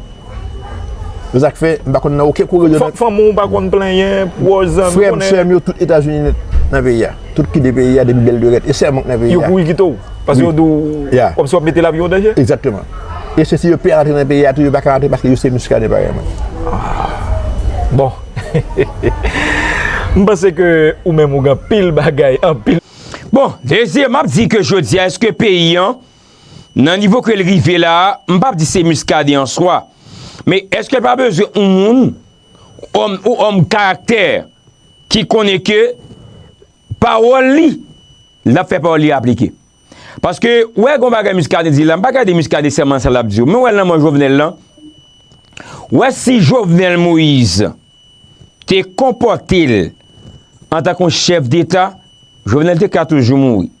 Se sa k fè m pa konn nan okenn kouri yo nan. Fanmi w pa konn plenyen, pwòch, zanmi, frè m, sè m yo tout Etazini nèt nan peyi a. Tout kite peyi a depi bèl lorèt. E sè m k nan peyi a. Yo kouri kite w. Paske yo di w kòmsi w ap mete lavi w an danje? Egzakteman. E se si yo pè rantre nan peyi a tou, yo pa ka rantre paske yo se Muscadin parèy mwen. Bon. M panse ke ou menm ou gen anpil bagay, anpil. Bon, Désir, m ap di ke jodi a, èske peyi an nan nivo ke l rive la a, m p ap di se Muscadin an swa, men èske l pa bezwen yon moun, òm, yon òm karaktè ki konnen ke pawòl li, l ap fè pawòl li aplike? Paske, ou wè, gen yon bagay Muscadin di la, m pa gade Muscadin sèlman sa l ap di yo, men ou wè lanmò Jovenel lan, ou wè si Jovenel Moïse te konpòte l antanke yon chèf deta, Jovenel te ka toujou mouri.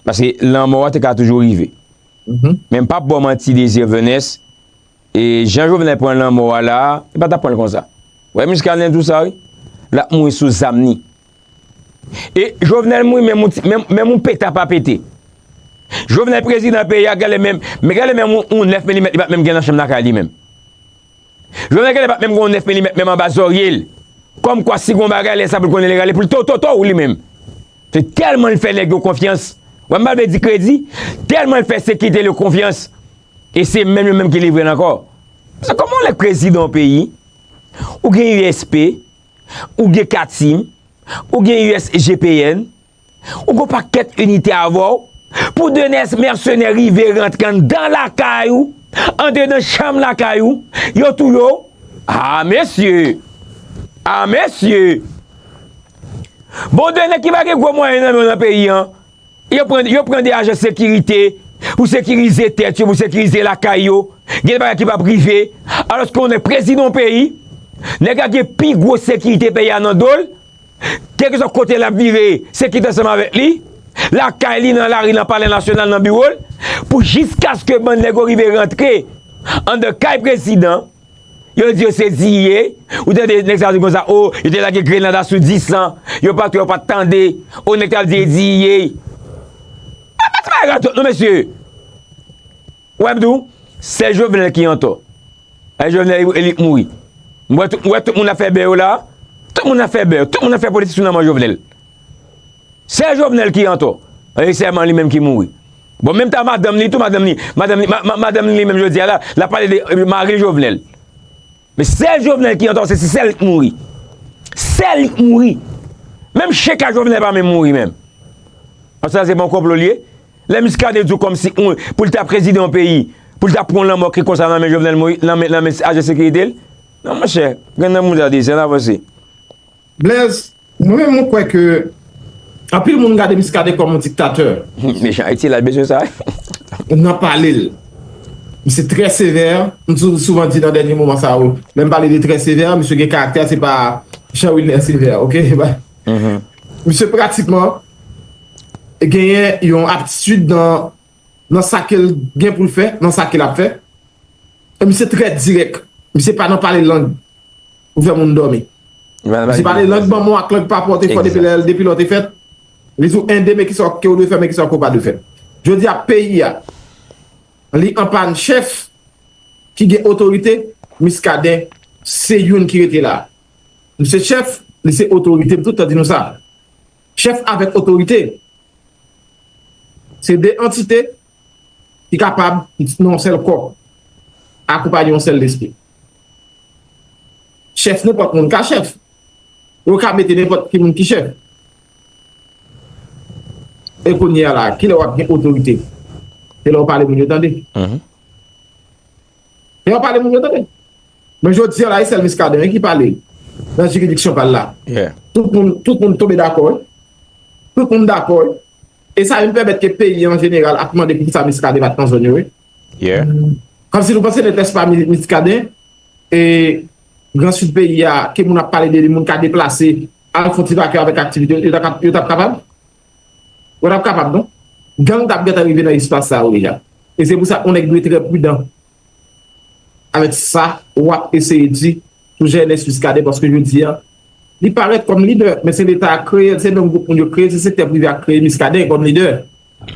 Paske lanmò a te ka toujou rive. Men m p ap ba w manti, Désir Venès, e jan Jovenel pran lanmò a la a, li pa t ap pran l konsa. Ou wè Muscadin di w sa, wi. L ap mouri sou zam ni. E Jovenel mouri, menm yon ti, menm, menm yon peta pa pete. Jovenel prezidan peyi a, gade menm, men gade menm yon, yon nèf milimèt, li pa t menm gen nan chanm lakay li menm. Jovenel genlè pa t menm gen yon nèf milimèt menm anba zòrye l. Kòmkwa si gen yon bagay lè sa pou l konnen l rale pou l to, to, to, li menm. Se tèlman l fè nèg yo konfyans. Wè m pa vle di kredi, tèlman l fè sekirite l yo konfyans. E se menm yo menm ki livre l ankò. Paske kòman w lè prezidan yon peyi, ou gen U S P, ou gen Katim, ou gen U S G P N, ou gon pakèt inite avè w, pou de nèg mèsenè rive rantre anndan lakay ou, antre nan chanm lakay ou, yo touye w. A mesye! A mesye! Bon, de nèg ki pa gen gwo mwayen nan men yo nan peyi an, yo pran, yo pran de ajan sekirite pou sekirize tèt yo, pou sekirize lakay yo. Gen de bagay ki p ap rive. Alòske yon nèg prezidan yon peyi, nèg la gen pi gwo sekirite peyi a nan do l, kèlkeswa kote l ap vire, sekirite ansanm avèk li. Lakay li, nan lari, nan Palè Nasyonal, nan biwo l, pou jiskaske bann nèg yo rive rantre anndan kay prezidan, yo di yo se D E A, ou tande nèg sa yo di konsa, o, yo te lage grenad asou dis lan, yo pa t wè, yo pa t tande, o, nèg t ap di D E A. Pa, pa ti bagay radòt non, mesye. Ou wè m di w, sèl Jovenel ki antò. Ay, Jovenel, li, li mouri. M wè tout, m wè tout moun ap fè bè yo la. Tout moun ap fè bè yo. Tout moun ap fè politik sou lanmò Jovenel. Sèl Jovenel ki antò. E sèlman li menm ki mouri. Bon, menm ta madanm li tou, madanm li, madanm li, ma, ma, madanm li menm jodi a la, l ap pale de, eh, mari l Jovenel. Men sèl Jovenel ki antò, se, se sèl li k mouri. Sèl li k mouri. Menm cheka Jovenel pa menm mouri menm. An sa se pa yon konplo li ye. Lè Muscadin di w kòmsi pou l ta prezidan yon peyi, pou l ta pran lanmò ki konsa nan men Jovenel Moïse, nan men, nan men ajan sekirite l. Non, monchè, gen nan moun sa di, se n avanse. Blaise, mwen menm mwen kwè ke anpil moun gade Muscadin kòm yon diktatè. Mechan Ayiti la bezwen sa. Nan pale l. Misye trè sevè, m sou- souvan di nan dènye moman sa yo, lè m pale de trè sevè, misye gen karaktè, se pa Jean Wilner Sévère, ok? Misye pratikman genyen yon aptitid nan, nan sa ke l gen pou l fè, nan sa ke l ap fè. E misye trè dirèk. Misye pa nan pale lang pou fè moun dòmi. Misye pale lang manman w ak lang papa w te fè w depi lè, depi lè w te fèt. Li di w en de men kisa ke w dwe fè, men kisa ke w pa dwe fè. Jodi a peyi a, li anpàn chèf ki gen otorite, Muscadin se youn ki rete la. Misye chèf, li se otorite, m tout tan di nou sa. Chèf avèk otorite, se de antite ki kapab nan yon sèl kò, akonpaye yon sèl lespri. Chèf, nenpòt moun ka chèf. Yo ka mete nenpòt ki moun ki chèf. E kounye a la, kilè w ap gen otorite? Se lè w pale moun yo tande. Lè w pale moun yo tande. Men jodi a la, e sèl Muscadin wi ki pale nan jiridiksyon pa l la. Tout moun, tout moun tonbe dakò wi. Tout moun dakò wi. E sa vin pèmèt ke peyi an jeneral ap mande poukisa Muscadin pa t nan zòn yo wi. Kòmsi nou panse nèt lès pa Muscadin, e Gran Sid peyi a, ke moun ap pale de li, moun ka deplase, al fè yon ti vake avèk aktivite, yo t ap, yo t ap kapab? Yo t ap kapab non. Gang t ap gentan rive nan espas sa yo deja. E se pou sa yon nèg dwe trè pridan avèk sa w ap eseye di sou Ernest Muscadin, paske jodi a, li parèt kòm lidè, men se Leta a kreye l, se menm gwoup moun yo kreye, se sektè prive a kreye Muscadin kòm lidè.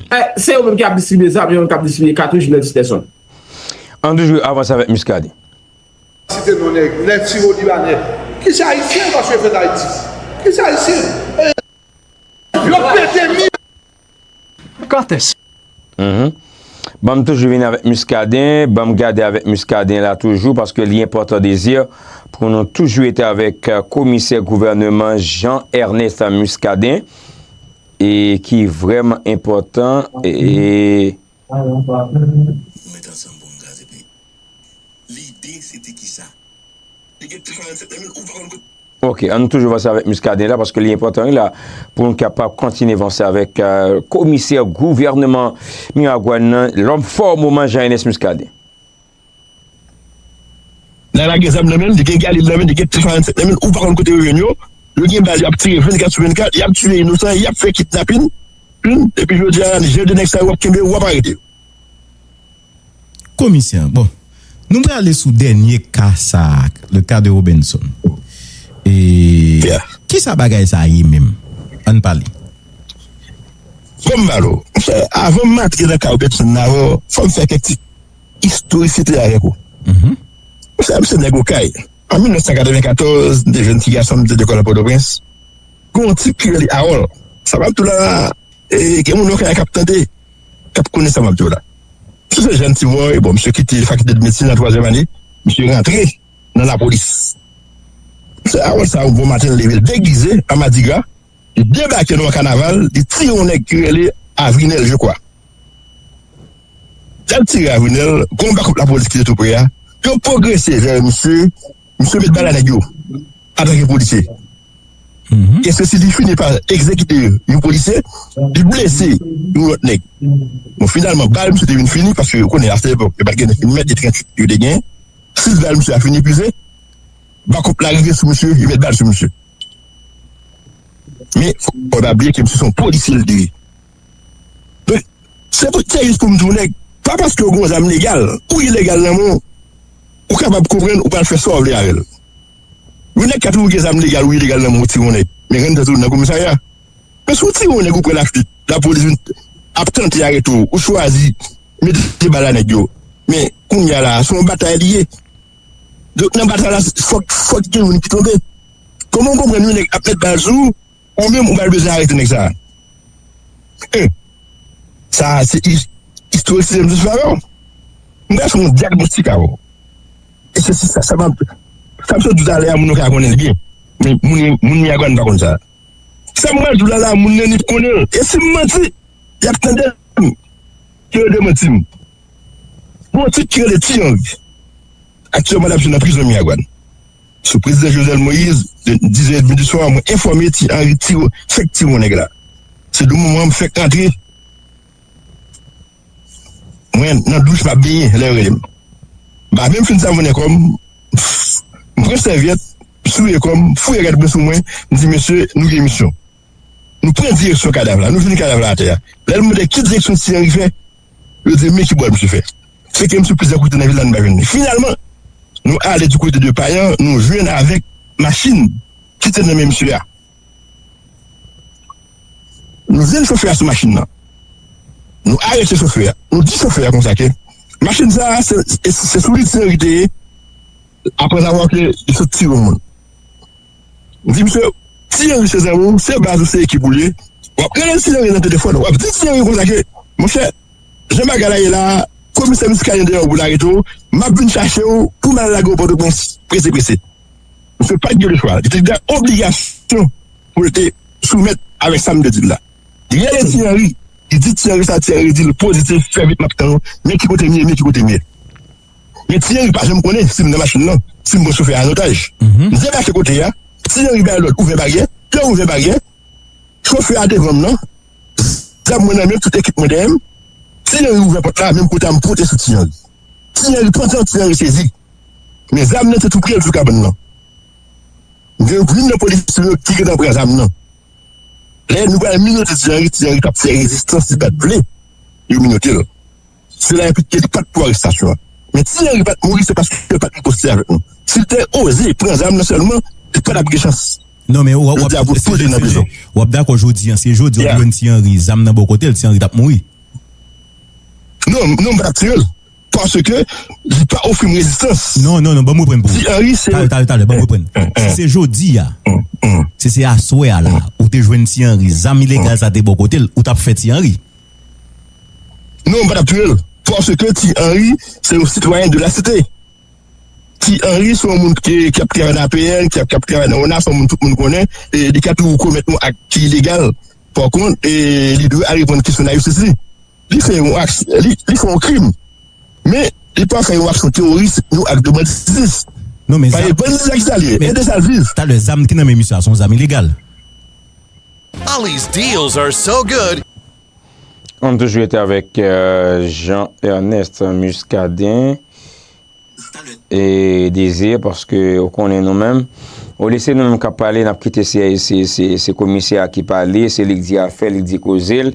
E, se yo menm ki ap distribiye zam, yo menm k ap distribiye katouch, Blaise Peterson. Ann toujou avanse avèk Muscadin. Site non nèg, nèg sirolibanè. Ki se ayisyen paske yo fèt Ayiti? Ki se ayisyen? Yo pete mi. Kantes? Ban m toujou vin avèk Muscadin, ban m gade avèk Muscadin la toujou, paske li enpòtan dezir pou nou toujou ete avèk komisè gouvèneman Jean Ernest Muscadin, e ki vrèman enpòtan. E Lide se te kisa? Li gen trannsenk mil ou pa konn kote. Ok, ann nou toujou vanse avèk Muscadin la, paske li enpòtan wi la, pou nou kapab kontinye vanse avèk komisè gouvèneman Miragwàn nan, lòm fò moman Jean Ernest Muscadin. Nan lage zam nan men l, li gen galil nan men l, li gen trannsenk nan men l, ou pa konn kote yo jwenn yo. Yo gen bal, y ap tire vennkat sou vennkat, y ap tiye inosan, y ap fè kidnapin. Epi jodi a, jan de nèg sa yo w ap kenbe yo, w ap arete yo. Komisè, bon, nou prale sou dènye ka sa a, le cas de Robenson. E kisa bagay sa a ye menm? Ann pale. Bon, m ba l ou. Monchè, avan m antre nan ka Robenson nan avè w, fò m fè kèk ti istorikite avèk ou. Monchè, m se nèg Okay. An mil nèf san katreven katòz, m te jèn ti gason, m te lekòl nan Pòtoprens. Gen yon tip ki rele Harold. Sa m ap di w la, e, gen moun Okay k ap tande, k ap konnen sa m ap di w la. M se jèn ti bòy, bon, misye kite fakilte de medsin nan twazyèm ane, misye rantre nan lapolis. Misye Harold sa, yon bon maten, l leve, l degize an madigra, li debake nan yon kanaval, li tire yon nèg ki rele Avrinel, je crois. Lè l tire Avrinel, gen yon bakòp lapolis ki te tou pre a, yo pwogrese vè misye, misye met bal a nèg yo, antanke polisye. E se si li fini pa egzekite yon polisye, li blese yon lòt nèg. Bon, finalman, bal misye te vin fini, paske ou konnen, a sèt epòk, yo pa t gen mèt de tranntuit yo te gen. Sis bal misye a fin epuize, bakòp la rive sou misye, yo met bal sou misye. Men, fò w pa bliye ke misye se yon polisye l te ye. Donk, se pou, se jis pou m di w nèg, pa paske w gen yon zam legal ou ilegal nan men w, ou kapab konprann ou pral fè sa w vle avè l. Yon nèg ka toujou gen zam legal ou ilegal nan men w, ou tire yon nèg. Men rann tèt ou nan komisarya. Men si w tire yon nèg ou pran lafwit, lapolis vin ap tante arete w, ou chwazi mete bal a nèg yo. Men kounye a la, se yon batay li ye. Donk nan batay la, fòk, fòk gen youn ki tonbe. Kòman w konprann yon nèg ap met bal sou ou, ou menm ou pral bezwen arete nèg sa a? Sa a se istorik, se menm jan avè w. M pral fè yon dyagnostik avè w. E se sa, sa m ap, sa m sot di w talè a, moun yo ka konnen l byen. Men moun, moun Miyagwàn pa konn sa. Sa m pral di w la, la, moun nan ni konnen l. E si m manti, y ap tande m. Ke yo demanti m. Gen yon tit ki rele Ti Henri. Aktyèlman, l ap jwenn nan prizon Miyagwàn. Sou prezidan Jovenel Moïse, de dizè edmi di swa, mwen enfòme Ti Henri tire, fèk tire yon nèg la. Se de moman m fèk antre, mwen nan douch, m ap benyen, lè yo rele m. M pa menm fin savonnen kò m, m pran sèvyèt, m souye kò m, fouye rad mwen sou mwen, m di, "Mesye, nou gen misyon." Nou pran direksyon kadav la, nou jwenn kadav la atè a. Lè l mande ki direksyon Ti Henri fè, yo di men ki bò misye fè. Se ke misye plizyè kote nan vil la, nou pa jwenn li. Finalman, nou ale di kote de Payan, nou jwenn avèk machin ki te nan men misye a. Nou jwenn chofè a sou machin nan. Nou arete chofè a. Nou di chofè a konsa ke machin sa a, se, se, se sou li Ti Henri te ye, apre avwa ke li sot tire yon moun. M di misye, Ti Henri se zanmi w, se baz ou, se ekip ou l ye. W ap rele Ti Henri nan telefòn, w ap di Ti Henri konsa ke, monchè, jan bagay la ye la, komisè Muscadin dèyè w pou l arete w, m ap vin chache w pou m al lage w Pòtoprens, prese, prese. Misye pa t gen lechwa, li te gen obligasyon pou l te soumèt avèk sa m te di l la. Li rele Ti Henri, li di Ti Henri sa, Ti Henri di l pozitif, fè vit, m ap tann ou, men ki kote m ye, men ki kote m ye. Men Ti Henri pa janm konnen si m nan machin nan, si m pran chofè a an otaj. M debake kote a, Ti Henri bay lòd ouvè baryè, lè ouvè baryè, chofè a devan m nan, zam mwen nan men m, tout ekip mwen dèyè m, Ti Henri ouvè pòt la, menm kote a m pote sou Ti Henri. Ti Henri pantan, Ti Henri sezi. Men zam nan te tou pre l sou kabann nan. Gen youn nan polisye yo ki gentan pran zam nan. Lè nou pral minote Ti Henri, Ti Henri t ap fè rezistans, li pa t vle yo minote l. Se la enplike li pa t pou arestasyon an. Men Ti Henri pa t mouri, se paske l pa t riposte avèk nou. Si l te oze pran zam nan sèlman, li pa t ap gen chans. Non, men w ap, w ap, jodi a pou l plote nan prizon. W ap dakò jodi an, se jodi a w jwenn Ti Henri, zam nan bò kote l, Ti Henri t ap mouri. Non, non, m pa t ap tire l. Paske li pa ofri m rezistans. Non, non, non, ban m reprann pou ou. Ti Henri, se... Talè, talè, talè, ban m reprann. Si se jodi a, si se aswè a la, ou te jwenn Ti Henri, zam ilegal sa te bò kote l, ou t ap fè Ti Henri? Non, m pa t ap tire l. Paske Ti Henri, se yon sitwayen de la site. Ti Henri, se yon moun ki, ki ap travay nan A P N, ki ap, ki ap travay nan ona, se yon moun tout moun konnen, e li ka toujou komèt yon ak ki ilegal. Pa kont, e li dwe al reponn kesyon nan jistis li. Li fè yon ak, li, li fè yon krim. Men, li pa fè yon aksyon teworis, yon ak de banditis. Non, men pa gen banditis ki sa li ye, ede sa l viv. Talè, zam ki nan men misye a, se yon zam ilegal. Ollie's deals are so good. On toujou rete avèk, euh, Jean Ernest Muscadin e Désir, paske ou konnen nou menm, olye se nou menm k ap pale, n ap kite se, se, se, se komisè a ki pale, se li k di afè, li k di koze l,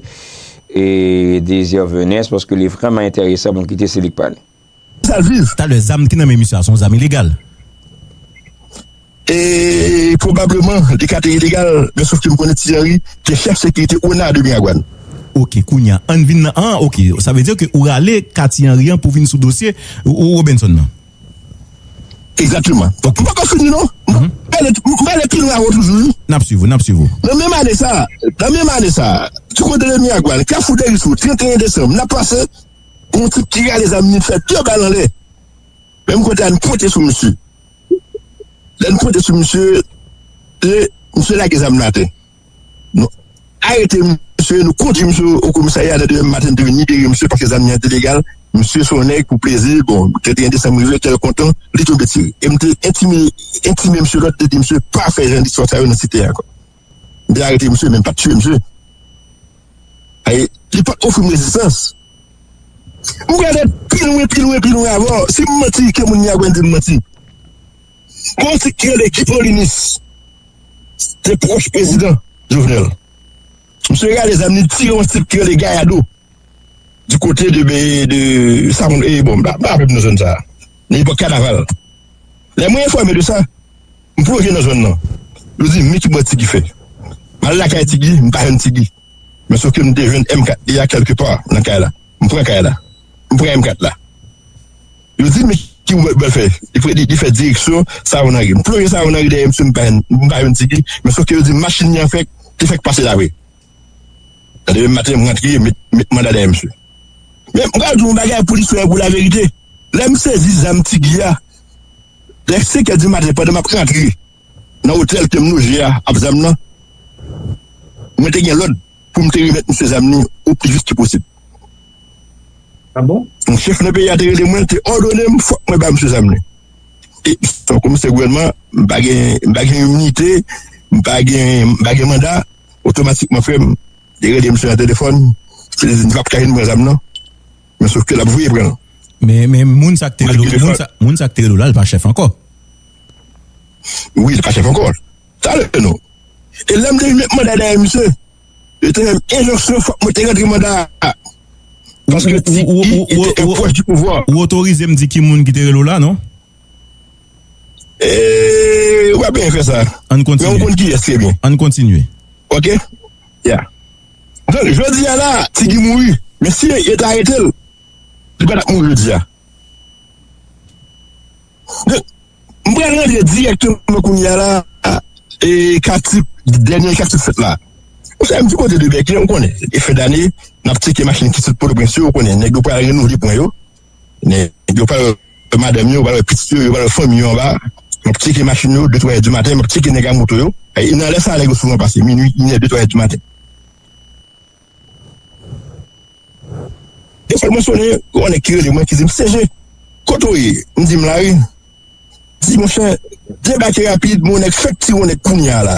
e Désir Venès, paske li vrèman enteresan pou n kite se li k pale. Sa l viv. Talè, zam ki nan men misye a, se yon zam ilegal. E pwobableman, li ka te ilegal, men sof ke m konnen Ti Henri te chèf sekirite ona de Miragwàn. Ok, kounye a, ann vin nan, an, ok, sa vle di ke ou rale ka Ti Henri an pou vin sou dosye ou, ou Robenson nan. Egzakteman. Donk, m poko fini, non. M prale, m prale pi lwen avè w toujou, wi. N ap swiv ou, n ap swiv ou. Nan menm ane sa, nan menm ane sa, di kote de Miragwàn, Kafou Derisou, trannteyen desanm, n ap pase, yon tip ki rale zam li fè de bal anlè. Menm kote a, n pote sou misye. Lè n pote sou misye, e misye lage zam nan atè. Nou arete misye, nou kondui misye o komisarya, nan demen maten, n te vin libere misye paske zam li an te legal. Misye se yon nèg pou plezi, bon, trannteyen desanm rive, kè l kontan, li tonbe tire. E m te entime, entime misye lòd, te di misye pa fè jan distwa sa yo nan site a ankò. M te arete misye, men m pa t tiye misye. Ay, li pa t ofri m rezistans. M prale pi lwen, pi lwen, pi lwen avè w. Si m manti, ke moun Miragwàn di m manti. Gon tip ki rele Guy Paulinus, te pwòch prezidan Jovenel. Misye rale zam li, tire yon tip ki rele Gayado. Di kote de, de, sa moun, e bon, m pa, m pa rapele m nan zòn sa a. Nan epòk kanaval. Lè mwen enfòme de sa, m plonje nan zòn nan. Yo di m, men ki bò Ti Guy fè. M al lakay Ti Guy, m pa jwenn Ti Guy. Men sof ke m te jwenn M kat li a kèlke pa nan kay la. M pran kay la. M pran M kat la. Yo di m, men ki bò l fè. Li, li, li fè direksyon Savon Anri. M plonje Savon Anri dèyè misye, m pa jwenn, m pa jwenn Ti Guy. Men sof ke yo di m machin li an fèk, te fèk pase la vre. Nan demen maten, m rantre, met, met manda dèyè misye. Men, m pral di w yon bagay pou listwa e pou laverite. Lè m sezi zam Ti Guy a, lè senkè di maten, pandan m ap rantre nan otèl ke m loje a, ap zam nan, mwen te gen lòd pou m te remèt misye zam li o pli vit ke posib. Ah bon? Yon chèf nan peyi a te rele mwen, te òdone m, fòk mwen ba misye zam li. E, se yon komisè gouvènman, m pa gen, m pa gen iminite, m pa gen, m pa gen manda, otomatikman, frè m, li rele misye nan telefòn, li di, "M p ap ka vin pran zam nan." Men sof ke l ap voye pran l. Men, men moun sa k te rele w, moun sa, moun sa k te rele w la, l pa chèf ankò. Wi, li pa chèf ankò. Talè, non. E lè m te vin met manda dèyè misye, yo te fè m enjonksyon, fòk mwen te rantre manda a. Paske Ti Guy te pwòch di pouvwa. Ou otorize m di ki moun ki te rele w la, non? E, ou pa byen fè sa. Ann kontinye. Men ou konn kiyès trè byen. Ann kontinye. Ok? Ya. Donk, jodi a la, Ti Guy mouri. Men si yo te arete l, li pa t ap mouri jodi a. Donk, m pral rantre dirèkteman kounye a la, e, katip, dènye katip fèt la. Ou sa, m di kote de bèk, ou konnen, e fen dane, n ap tcheke machin ki sot Pòtoprens yo, ou konnen, nèg yo pral renouvle pwen yo. Nèg yo pral wè madanm yo, yo pral wè pitit yo, yo pral wè fanmi yo anba. M ap tcheke machin yo, de, twa è di maten, m ap tcheke nèg a moto yo. E nan lè sa a, nèg yo souvan pase, minui, inè, de, twa è di maten. Defwa mwen sonnen, gon nèg ki rele mwen, ki di m, "Seje, kote w ye?" M di, "M la wi." Di, "Monchè, debake rapid, men yon nèg fèk tire yon nèg kounye a la."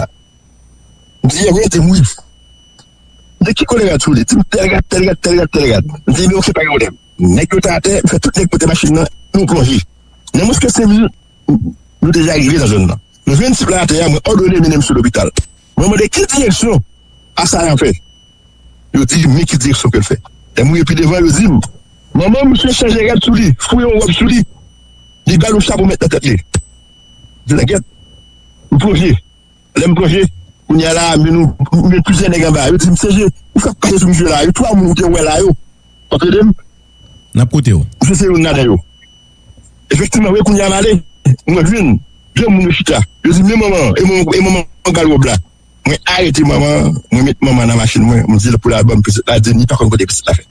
M di, "Yè, kote m wi?" M di, "Ki kote rad sou li?" Di m, "Tèl rad, tèl rad, tèl rad, tèl rad." M di, "Men oke, pa gen pwoblèm." Nèg yo te atè, m fè tout nèg pote machin nan, nou plonje. Nan mwens ke senk minit, nou deja rive nan zòn nan. Nou jwenn tip la atè a, mwen òdone mennen misye lopital. Mwen mande ki direksyon asayan fè. Yo di, "Men ki direksyon ke l fè." Lè m rive pi devan, yo di m, "Manman misye chanje rad sou li, fouye yon wòb sou li, li ba l yon chapo mèt nan tèt li." M di, "Lagèt, m plonje." Lè m plonje, kounye a la, men nou, men plizyè nèg anba. Yo di m, "Seje, ou fèk pase sou misye la. Yo twa moun ou te wè la yo. W ap ede m?" N ap koute w. Misye se youn ladan yo. Efektivman, wi, kounye a m ale, mwen jwenn de moun yo chita. Yo di, "Men manman, e manman, e manman k ba l wòb la." Mwen arete manman, mwen met manman nan machin mwen, m di l pou l al ban m pitit la, di m li pa konn kote pitit la fèt.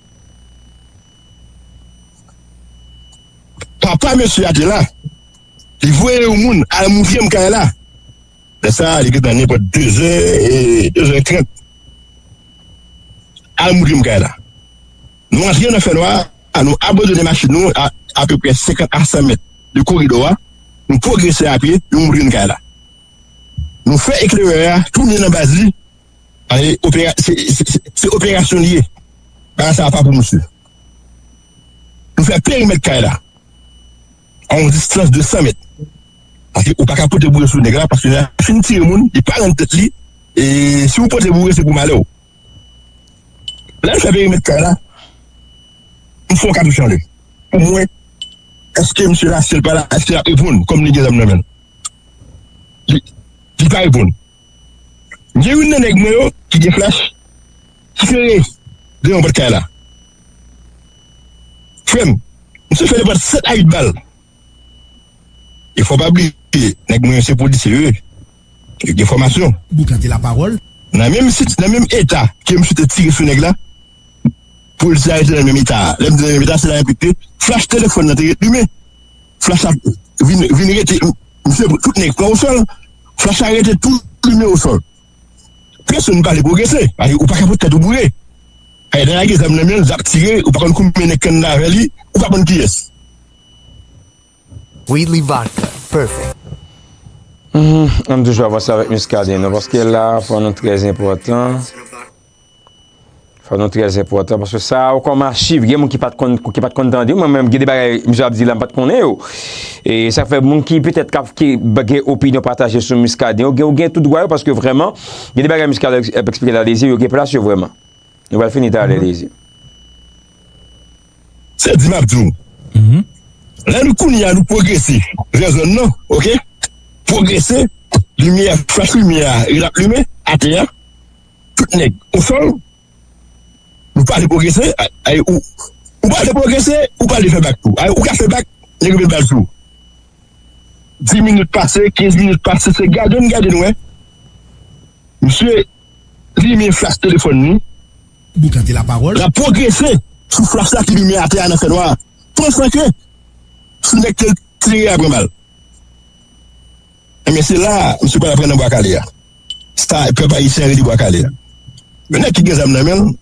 Papa mesye a te la, li voye yon moun al montre m kay la. Lè sa a, li gentan nenpòt de zè, e de zè trant. Al montre m kay la. Nou antre nan fènwa a, nou abandone machin nou a apeprè senkant a san mèt de koridò a. Nou pwogrese a pye, yo montre n kay la. Nou fè eklerè a tounen nan baz li. Paske opera-, se, se, se, se operasyon li ye. Bagay sa a pa pou misye. Nou fè perimèt kay la a yon distans de san mèt. Paske ou pa ka pote boure sou nèg la, paske lè l fin tire moun, li pa rann tèt li. E si w pote boure, se pou malè w. Lè n fè perimèt kay la, m fè yon katouch anlè. Pou m wè, èske misye la, si l pa la, èske l ap reponn, kòm li gen zam nan men l. Li, li pa reponn. Gen youn nan nèg mwen yo ki gen flach, ki kanpe devan pòt kay la. Frè m, misye fè nenpòt sèt a uit bal. E fò w pa bliye, nèg mwen yo se polisye yo ye. Yo gen fòmasyon. Boukante lapawòl. Nan menm sit-, nan menm eta ke misye te tire sou nèg la, polisye a rete nan menm eta a. Lè m di nan menm eta, se la enplikte. Flach telefòn nan te ret limen. Flach la vin, vin rete, misye tout nèg pran osòl. Flach la rete tou limen osòl. Pèsonn pa vle pwogrese. Paske ou pa ka pote tèt ou boure. Ay, nan lage zam nan men l, zam tire, ou pa konn konbyen nèg k anndan avè li, ou pa konn kiyès. Wheatley Vodka, perfect. Mhm, ann toujou avanse avèk Muscadin, non, paske la, fò nou trè enpòtan. Fò nou trè enpòtan, paske sa, ou kòm achiv, gen moun ki pa t konn, ki pa t konn tande, mwen menm, gen de bagay, misye ap di la, m pa t konnen yo. E sa fè moun ki petèt k ap, ki gen opinyon pataje sou Muscadin, ou gen, ou gen tout dwa yo, paske vrèman, gen de bagay Muscadin ap eksplike la, Dezi, yo gen plas yo vrèman. Nou pral fini talè, Dezi. Se di m ap di w. Lè nou kounye a nou pwogrese vè zòn nan, oke? Pwogrese, limyè, flach limyè a, l ap limen, atè a, tout nèg, osòl, nou pale pwogrese, ay, ou, ou pale pwogrese, ou pale fè bak tou. Ay, ou ka fè bak, nèg yo met bal sou ou. Dis minit pase, kenz minit pase, se gade n gade n wè. Misye limen flach telefòn li, Boukante lapawòl. L ap pwogrese sou flas la ki limen atè a nan fènwa a. Pansan ke sou nèg ke l tire a pran bal. Ebyen, se la a, misye pral pran nan Bwa Kale a. Sa, pèp ayisyen rele Bwa Kale a. Yon nèg ki gen zam nan men l,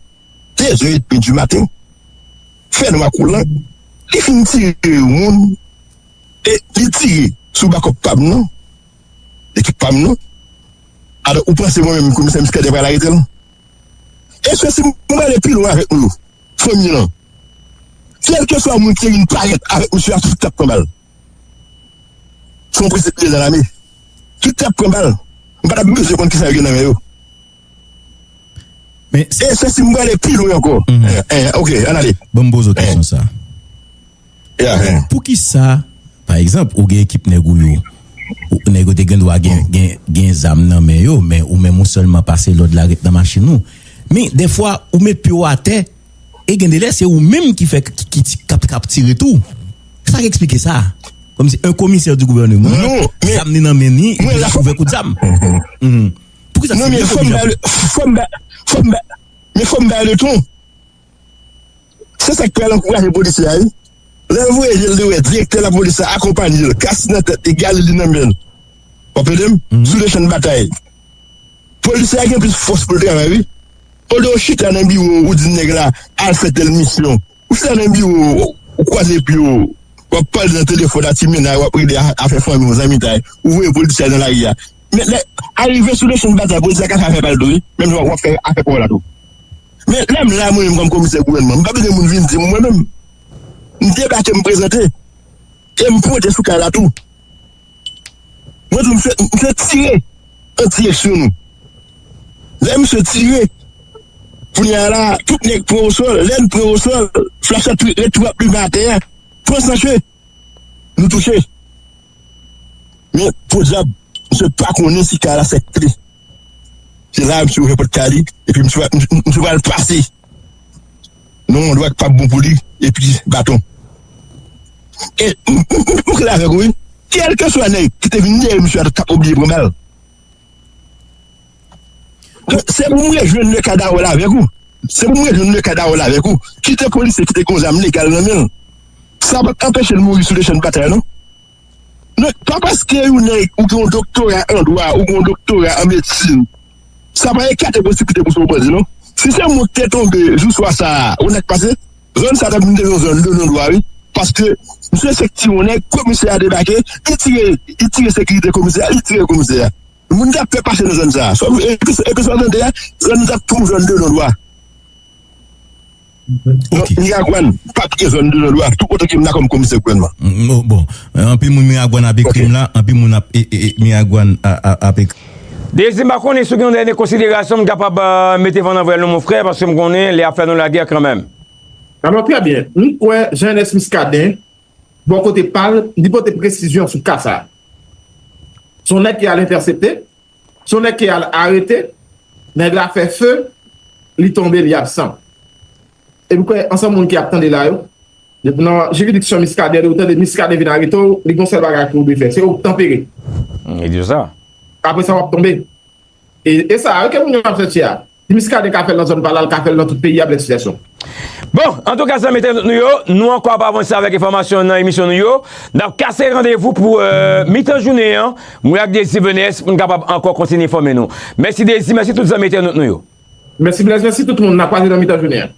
de zè edmi di maten, fènwa koulan, li fin tire yon moun, e li tire sou bakòp pa m nan, ekip pa m nan. Alò, ou panse mwen menm, komisè Muscadin pral arete l? Èske si mwen ale pi lwen avèk nou, fanmi lan, kèlkeswa moun ki te vin parèt avèk misye a, tout t ap pran bal. Se yon prensip li nan lame. Tout t ap pran bal. M pa t ap bezwen konn kisa yo gen nan men yo. Men, e se si m prale pi lwen ankò. Mhm. Eh, eh, ok, ann ale. Bon, m poze w kesyon sa. Yeah, eh. Poukisa, pa egzanp, ou gen ekip nèg ou yo, ou, nèg yo te gen dwa gen, gen, gen zam nan men yo, men ou menm ou sèlman pase lòd la ret nan machin ou. Men, dèfwa, ou met pye w atè, e gen de lè, se ou menm ki fè, ki, ki, ki kap, kap tire tou. Sa k eksplike sa? Kòmsi un commissaire du gouvernement, non, men zam ni nan men ni, epi l ap ouvè kout zam. Mhm. Poukisa se li ki oblije? Non, men fò m ba, fò m ba, fò m ba, men fò m ba leton. Se sa k pral ankouraje polisye a, wi. Lè l voye je l dèyè, direktè lapolis la akonpanye l, kas nan tèt li, galil li nan men l. W ap tande m? Mhm. Sou le chan de batay. Polisye a gen plis fòs pou l travay, wi. Olye w chita nan biwo w, ou di nèg la, al fè tèl misyon. Ou chita nan biwo w, ou kwaze pye w, w ap pale nan telefòn a ti mennaj, w ap regle a-, afè fanmi w, zanmitay, ou voye polisye a nan lari a. Men lè, arive sou le chan de batay, polisye a ka fè afè pa l tou, wi. Menm jan w ap fè afè pa w la tou. Men lè m la, mwen menm, kòm komisè gouvènman, m pa bezwen moun vin di m, mwen menm. M debake, m prezante. E m pote sou kay la tou. Mwen di w, misye, misye tire an direksyon nou. Lè misye tire, kounye a la, tout nèg pran osò, lè n pran osò, flach la tou, ret tou ap limen atè a. Pran san ke nou touche. Men, podyab, misye pa konnen si kay la sèkle. Se la, misye ouvè pòt kay li, epi misye, misye, misye pral pase nan yon andwa ki p ap bon pou li, epi baton. E m, m, m, m klè avèk ou, wi. Kèlkeswa nèg ki te vin dèyè misye a, t ap oblije pran bal. Donk, se pou m rejwenn le cadavre la avèk ou. Se pou m rejwenn le cadavre la avèk ou. Kite polisye ki te gen zam legal nan men l. Sa p ap anpeche l mouri sou le chan de batay, non. Non, pa paske yon nèg, ou gen yon doktora an dwa, ou gen yon doktora an medsin, sa pa ekate posiblite pou se yon bandi, non. Si se moun ki te tonbe jou swa sa a, ou nèk pase, zòn sa a t ap vin te yon zòn de non dwa, wi. Paske misye se ti yon nèg, komisè a debake, li tire, li tire sekirite komisè a, li tire komisè a. Moun t ap fè pase nan zòn sa a. Sòf, e, e, e, sa w tande a, zòn nan t ap tou zòn de non dwa. Donk, Miragwàn p ap gen zòn de non dwa, tou otan ke m la kòm komisè gouvènman. Mm, bon, bon. Anpil moun Miragwàn ap ekri m la, anpil moun ap, e, e, e, Miragwàn a, a, ap ekri. Dezi, m pa konnen si w gen yon dènye konsiderasyon m kapab, euh, mete van nan vwèl nou, mon frè, paske m konnen lè ap fè nou lagè kanmenm. Alò, trè byen. M kwè Jean Ernest Muscadin, bò kote pa l, li pote presizyon sou ka sa a. Se yon nèg ki al entèsepte, se yon nèg ki al arete, nèg la fè fe, li tonbe, li absan. E m kwè ansanm moun ki ap tande la yo, depi nan jiridiksyon Muscadin, ou tande Muscadin vin arete w, li gon sèl bagay pou w dwe fè, se obtanpere. Mm, li di sa. Apre sa, w ap tonbe. E, e sa, ke moun yo ap sèche a. Si Muscadin ka fè l nan zòn pa l la, l ka fè l nan tout peyi a, blèd sitiyasyon. Bon, antouka, zanmi entènot nou yo, nou ankò ap avanse avèk enfòmasyon nan emisyon nou yo. N ap kase randevou pou, euh, mitan jounen an. Mwen ak Désir Venès, pou n kapab ankò kontinye enfòme nou. Mèsi Désir, mèsi tout zanmi entènot nou yo. Mèsi Blaise, mèsi tout moun. N ap kwaze nan mitan jounen an.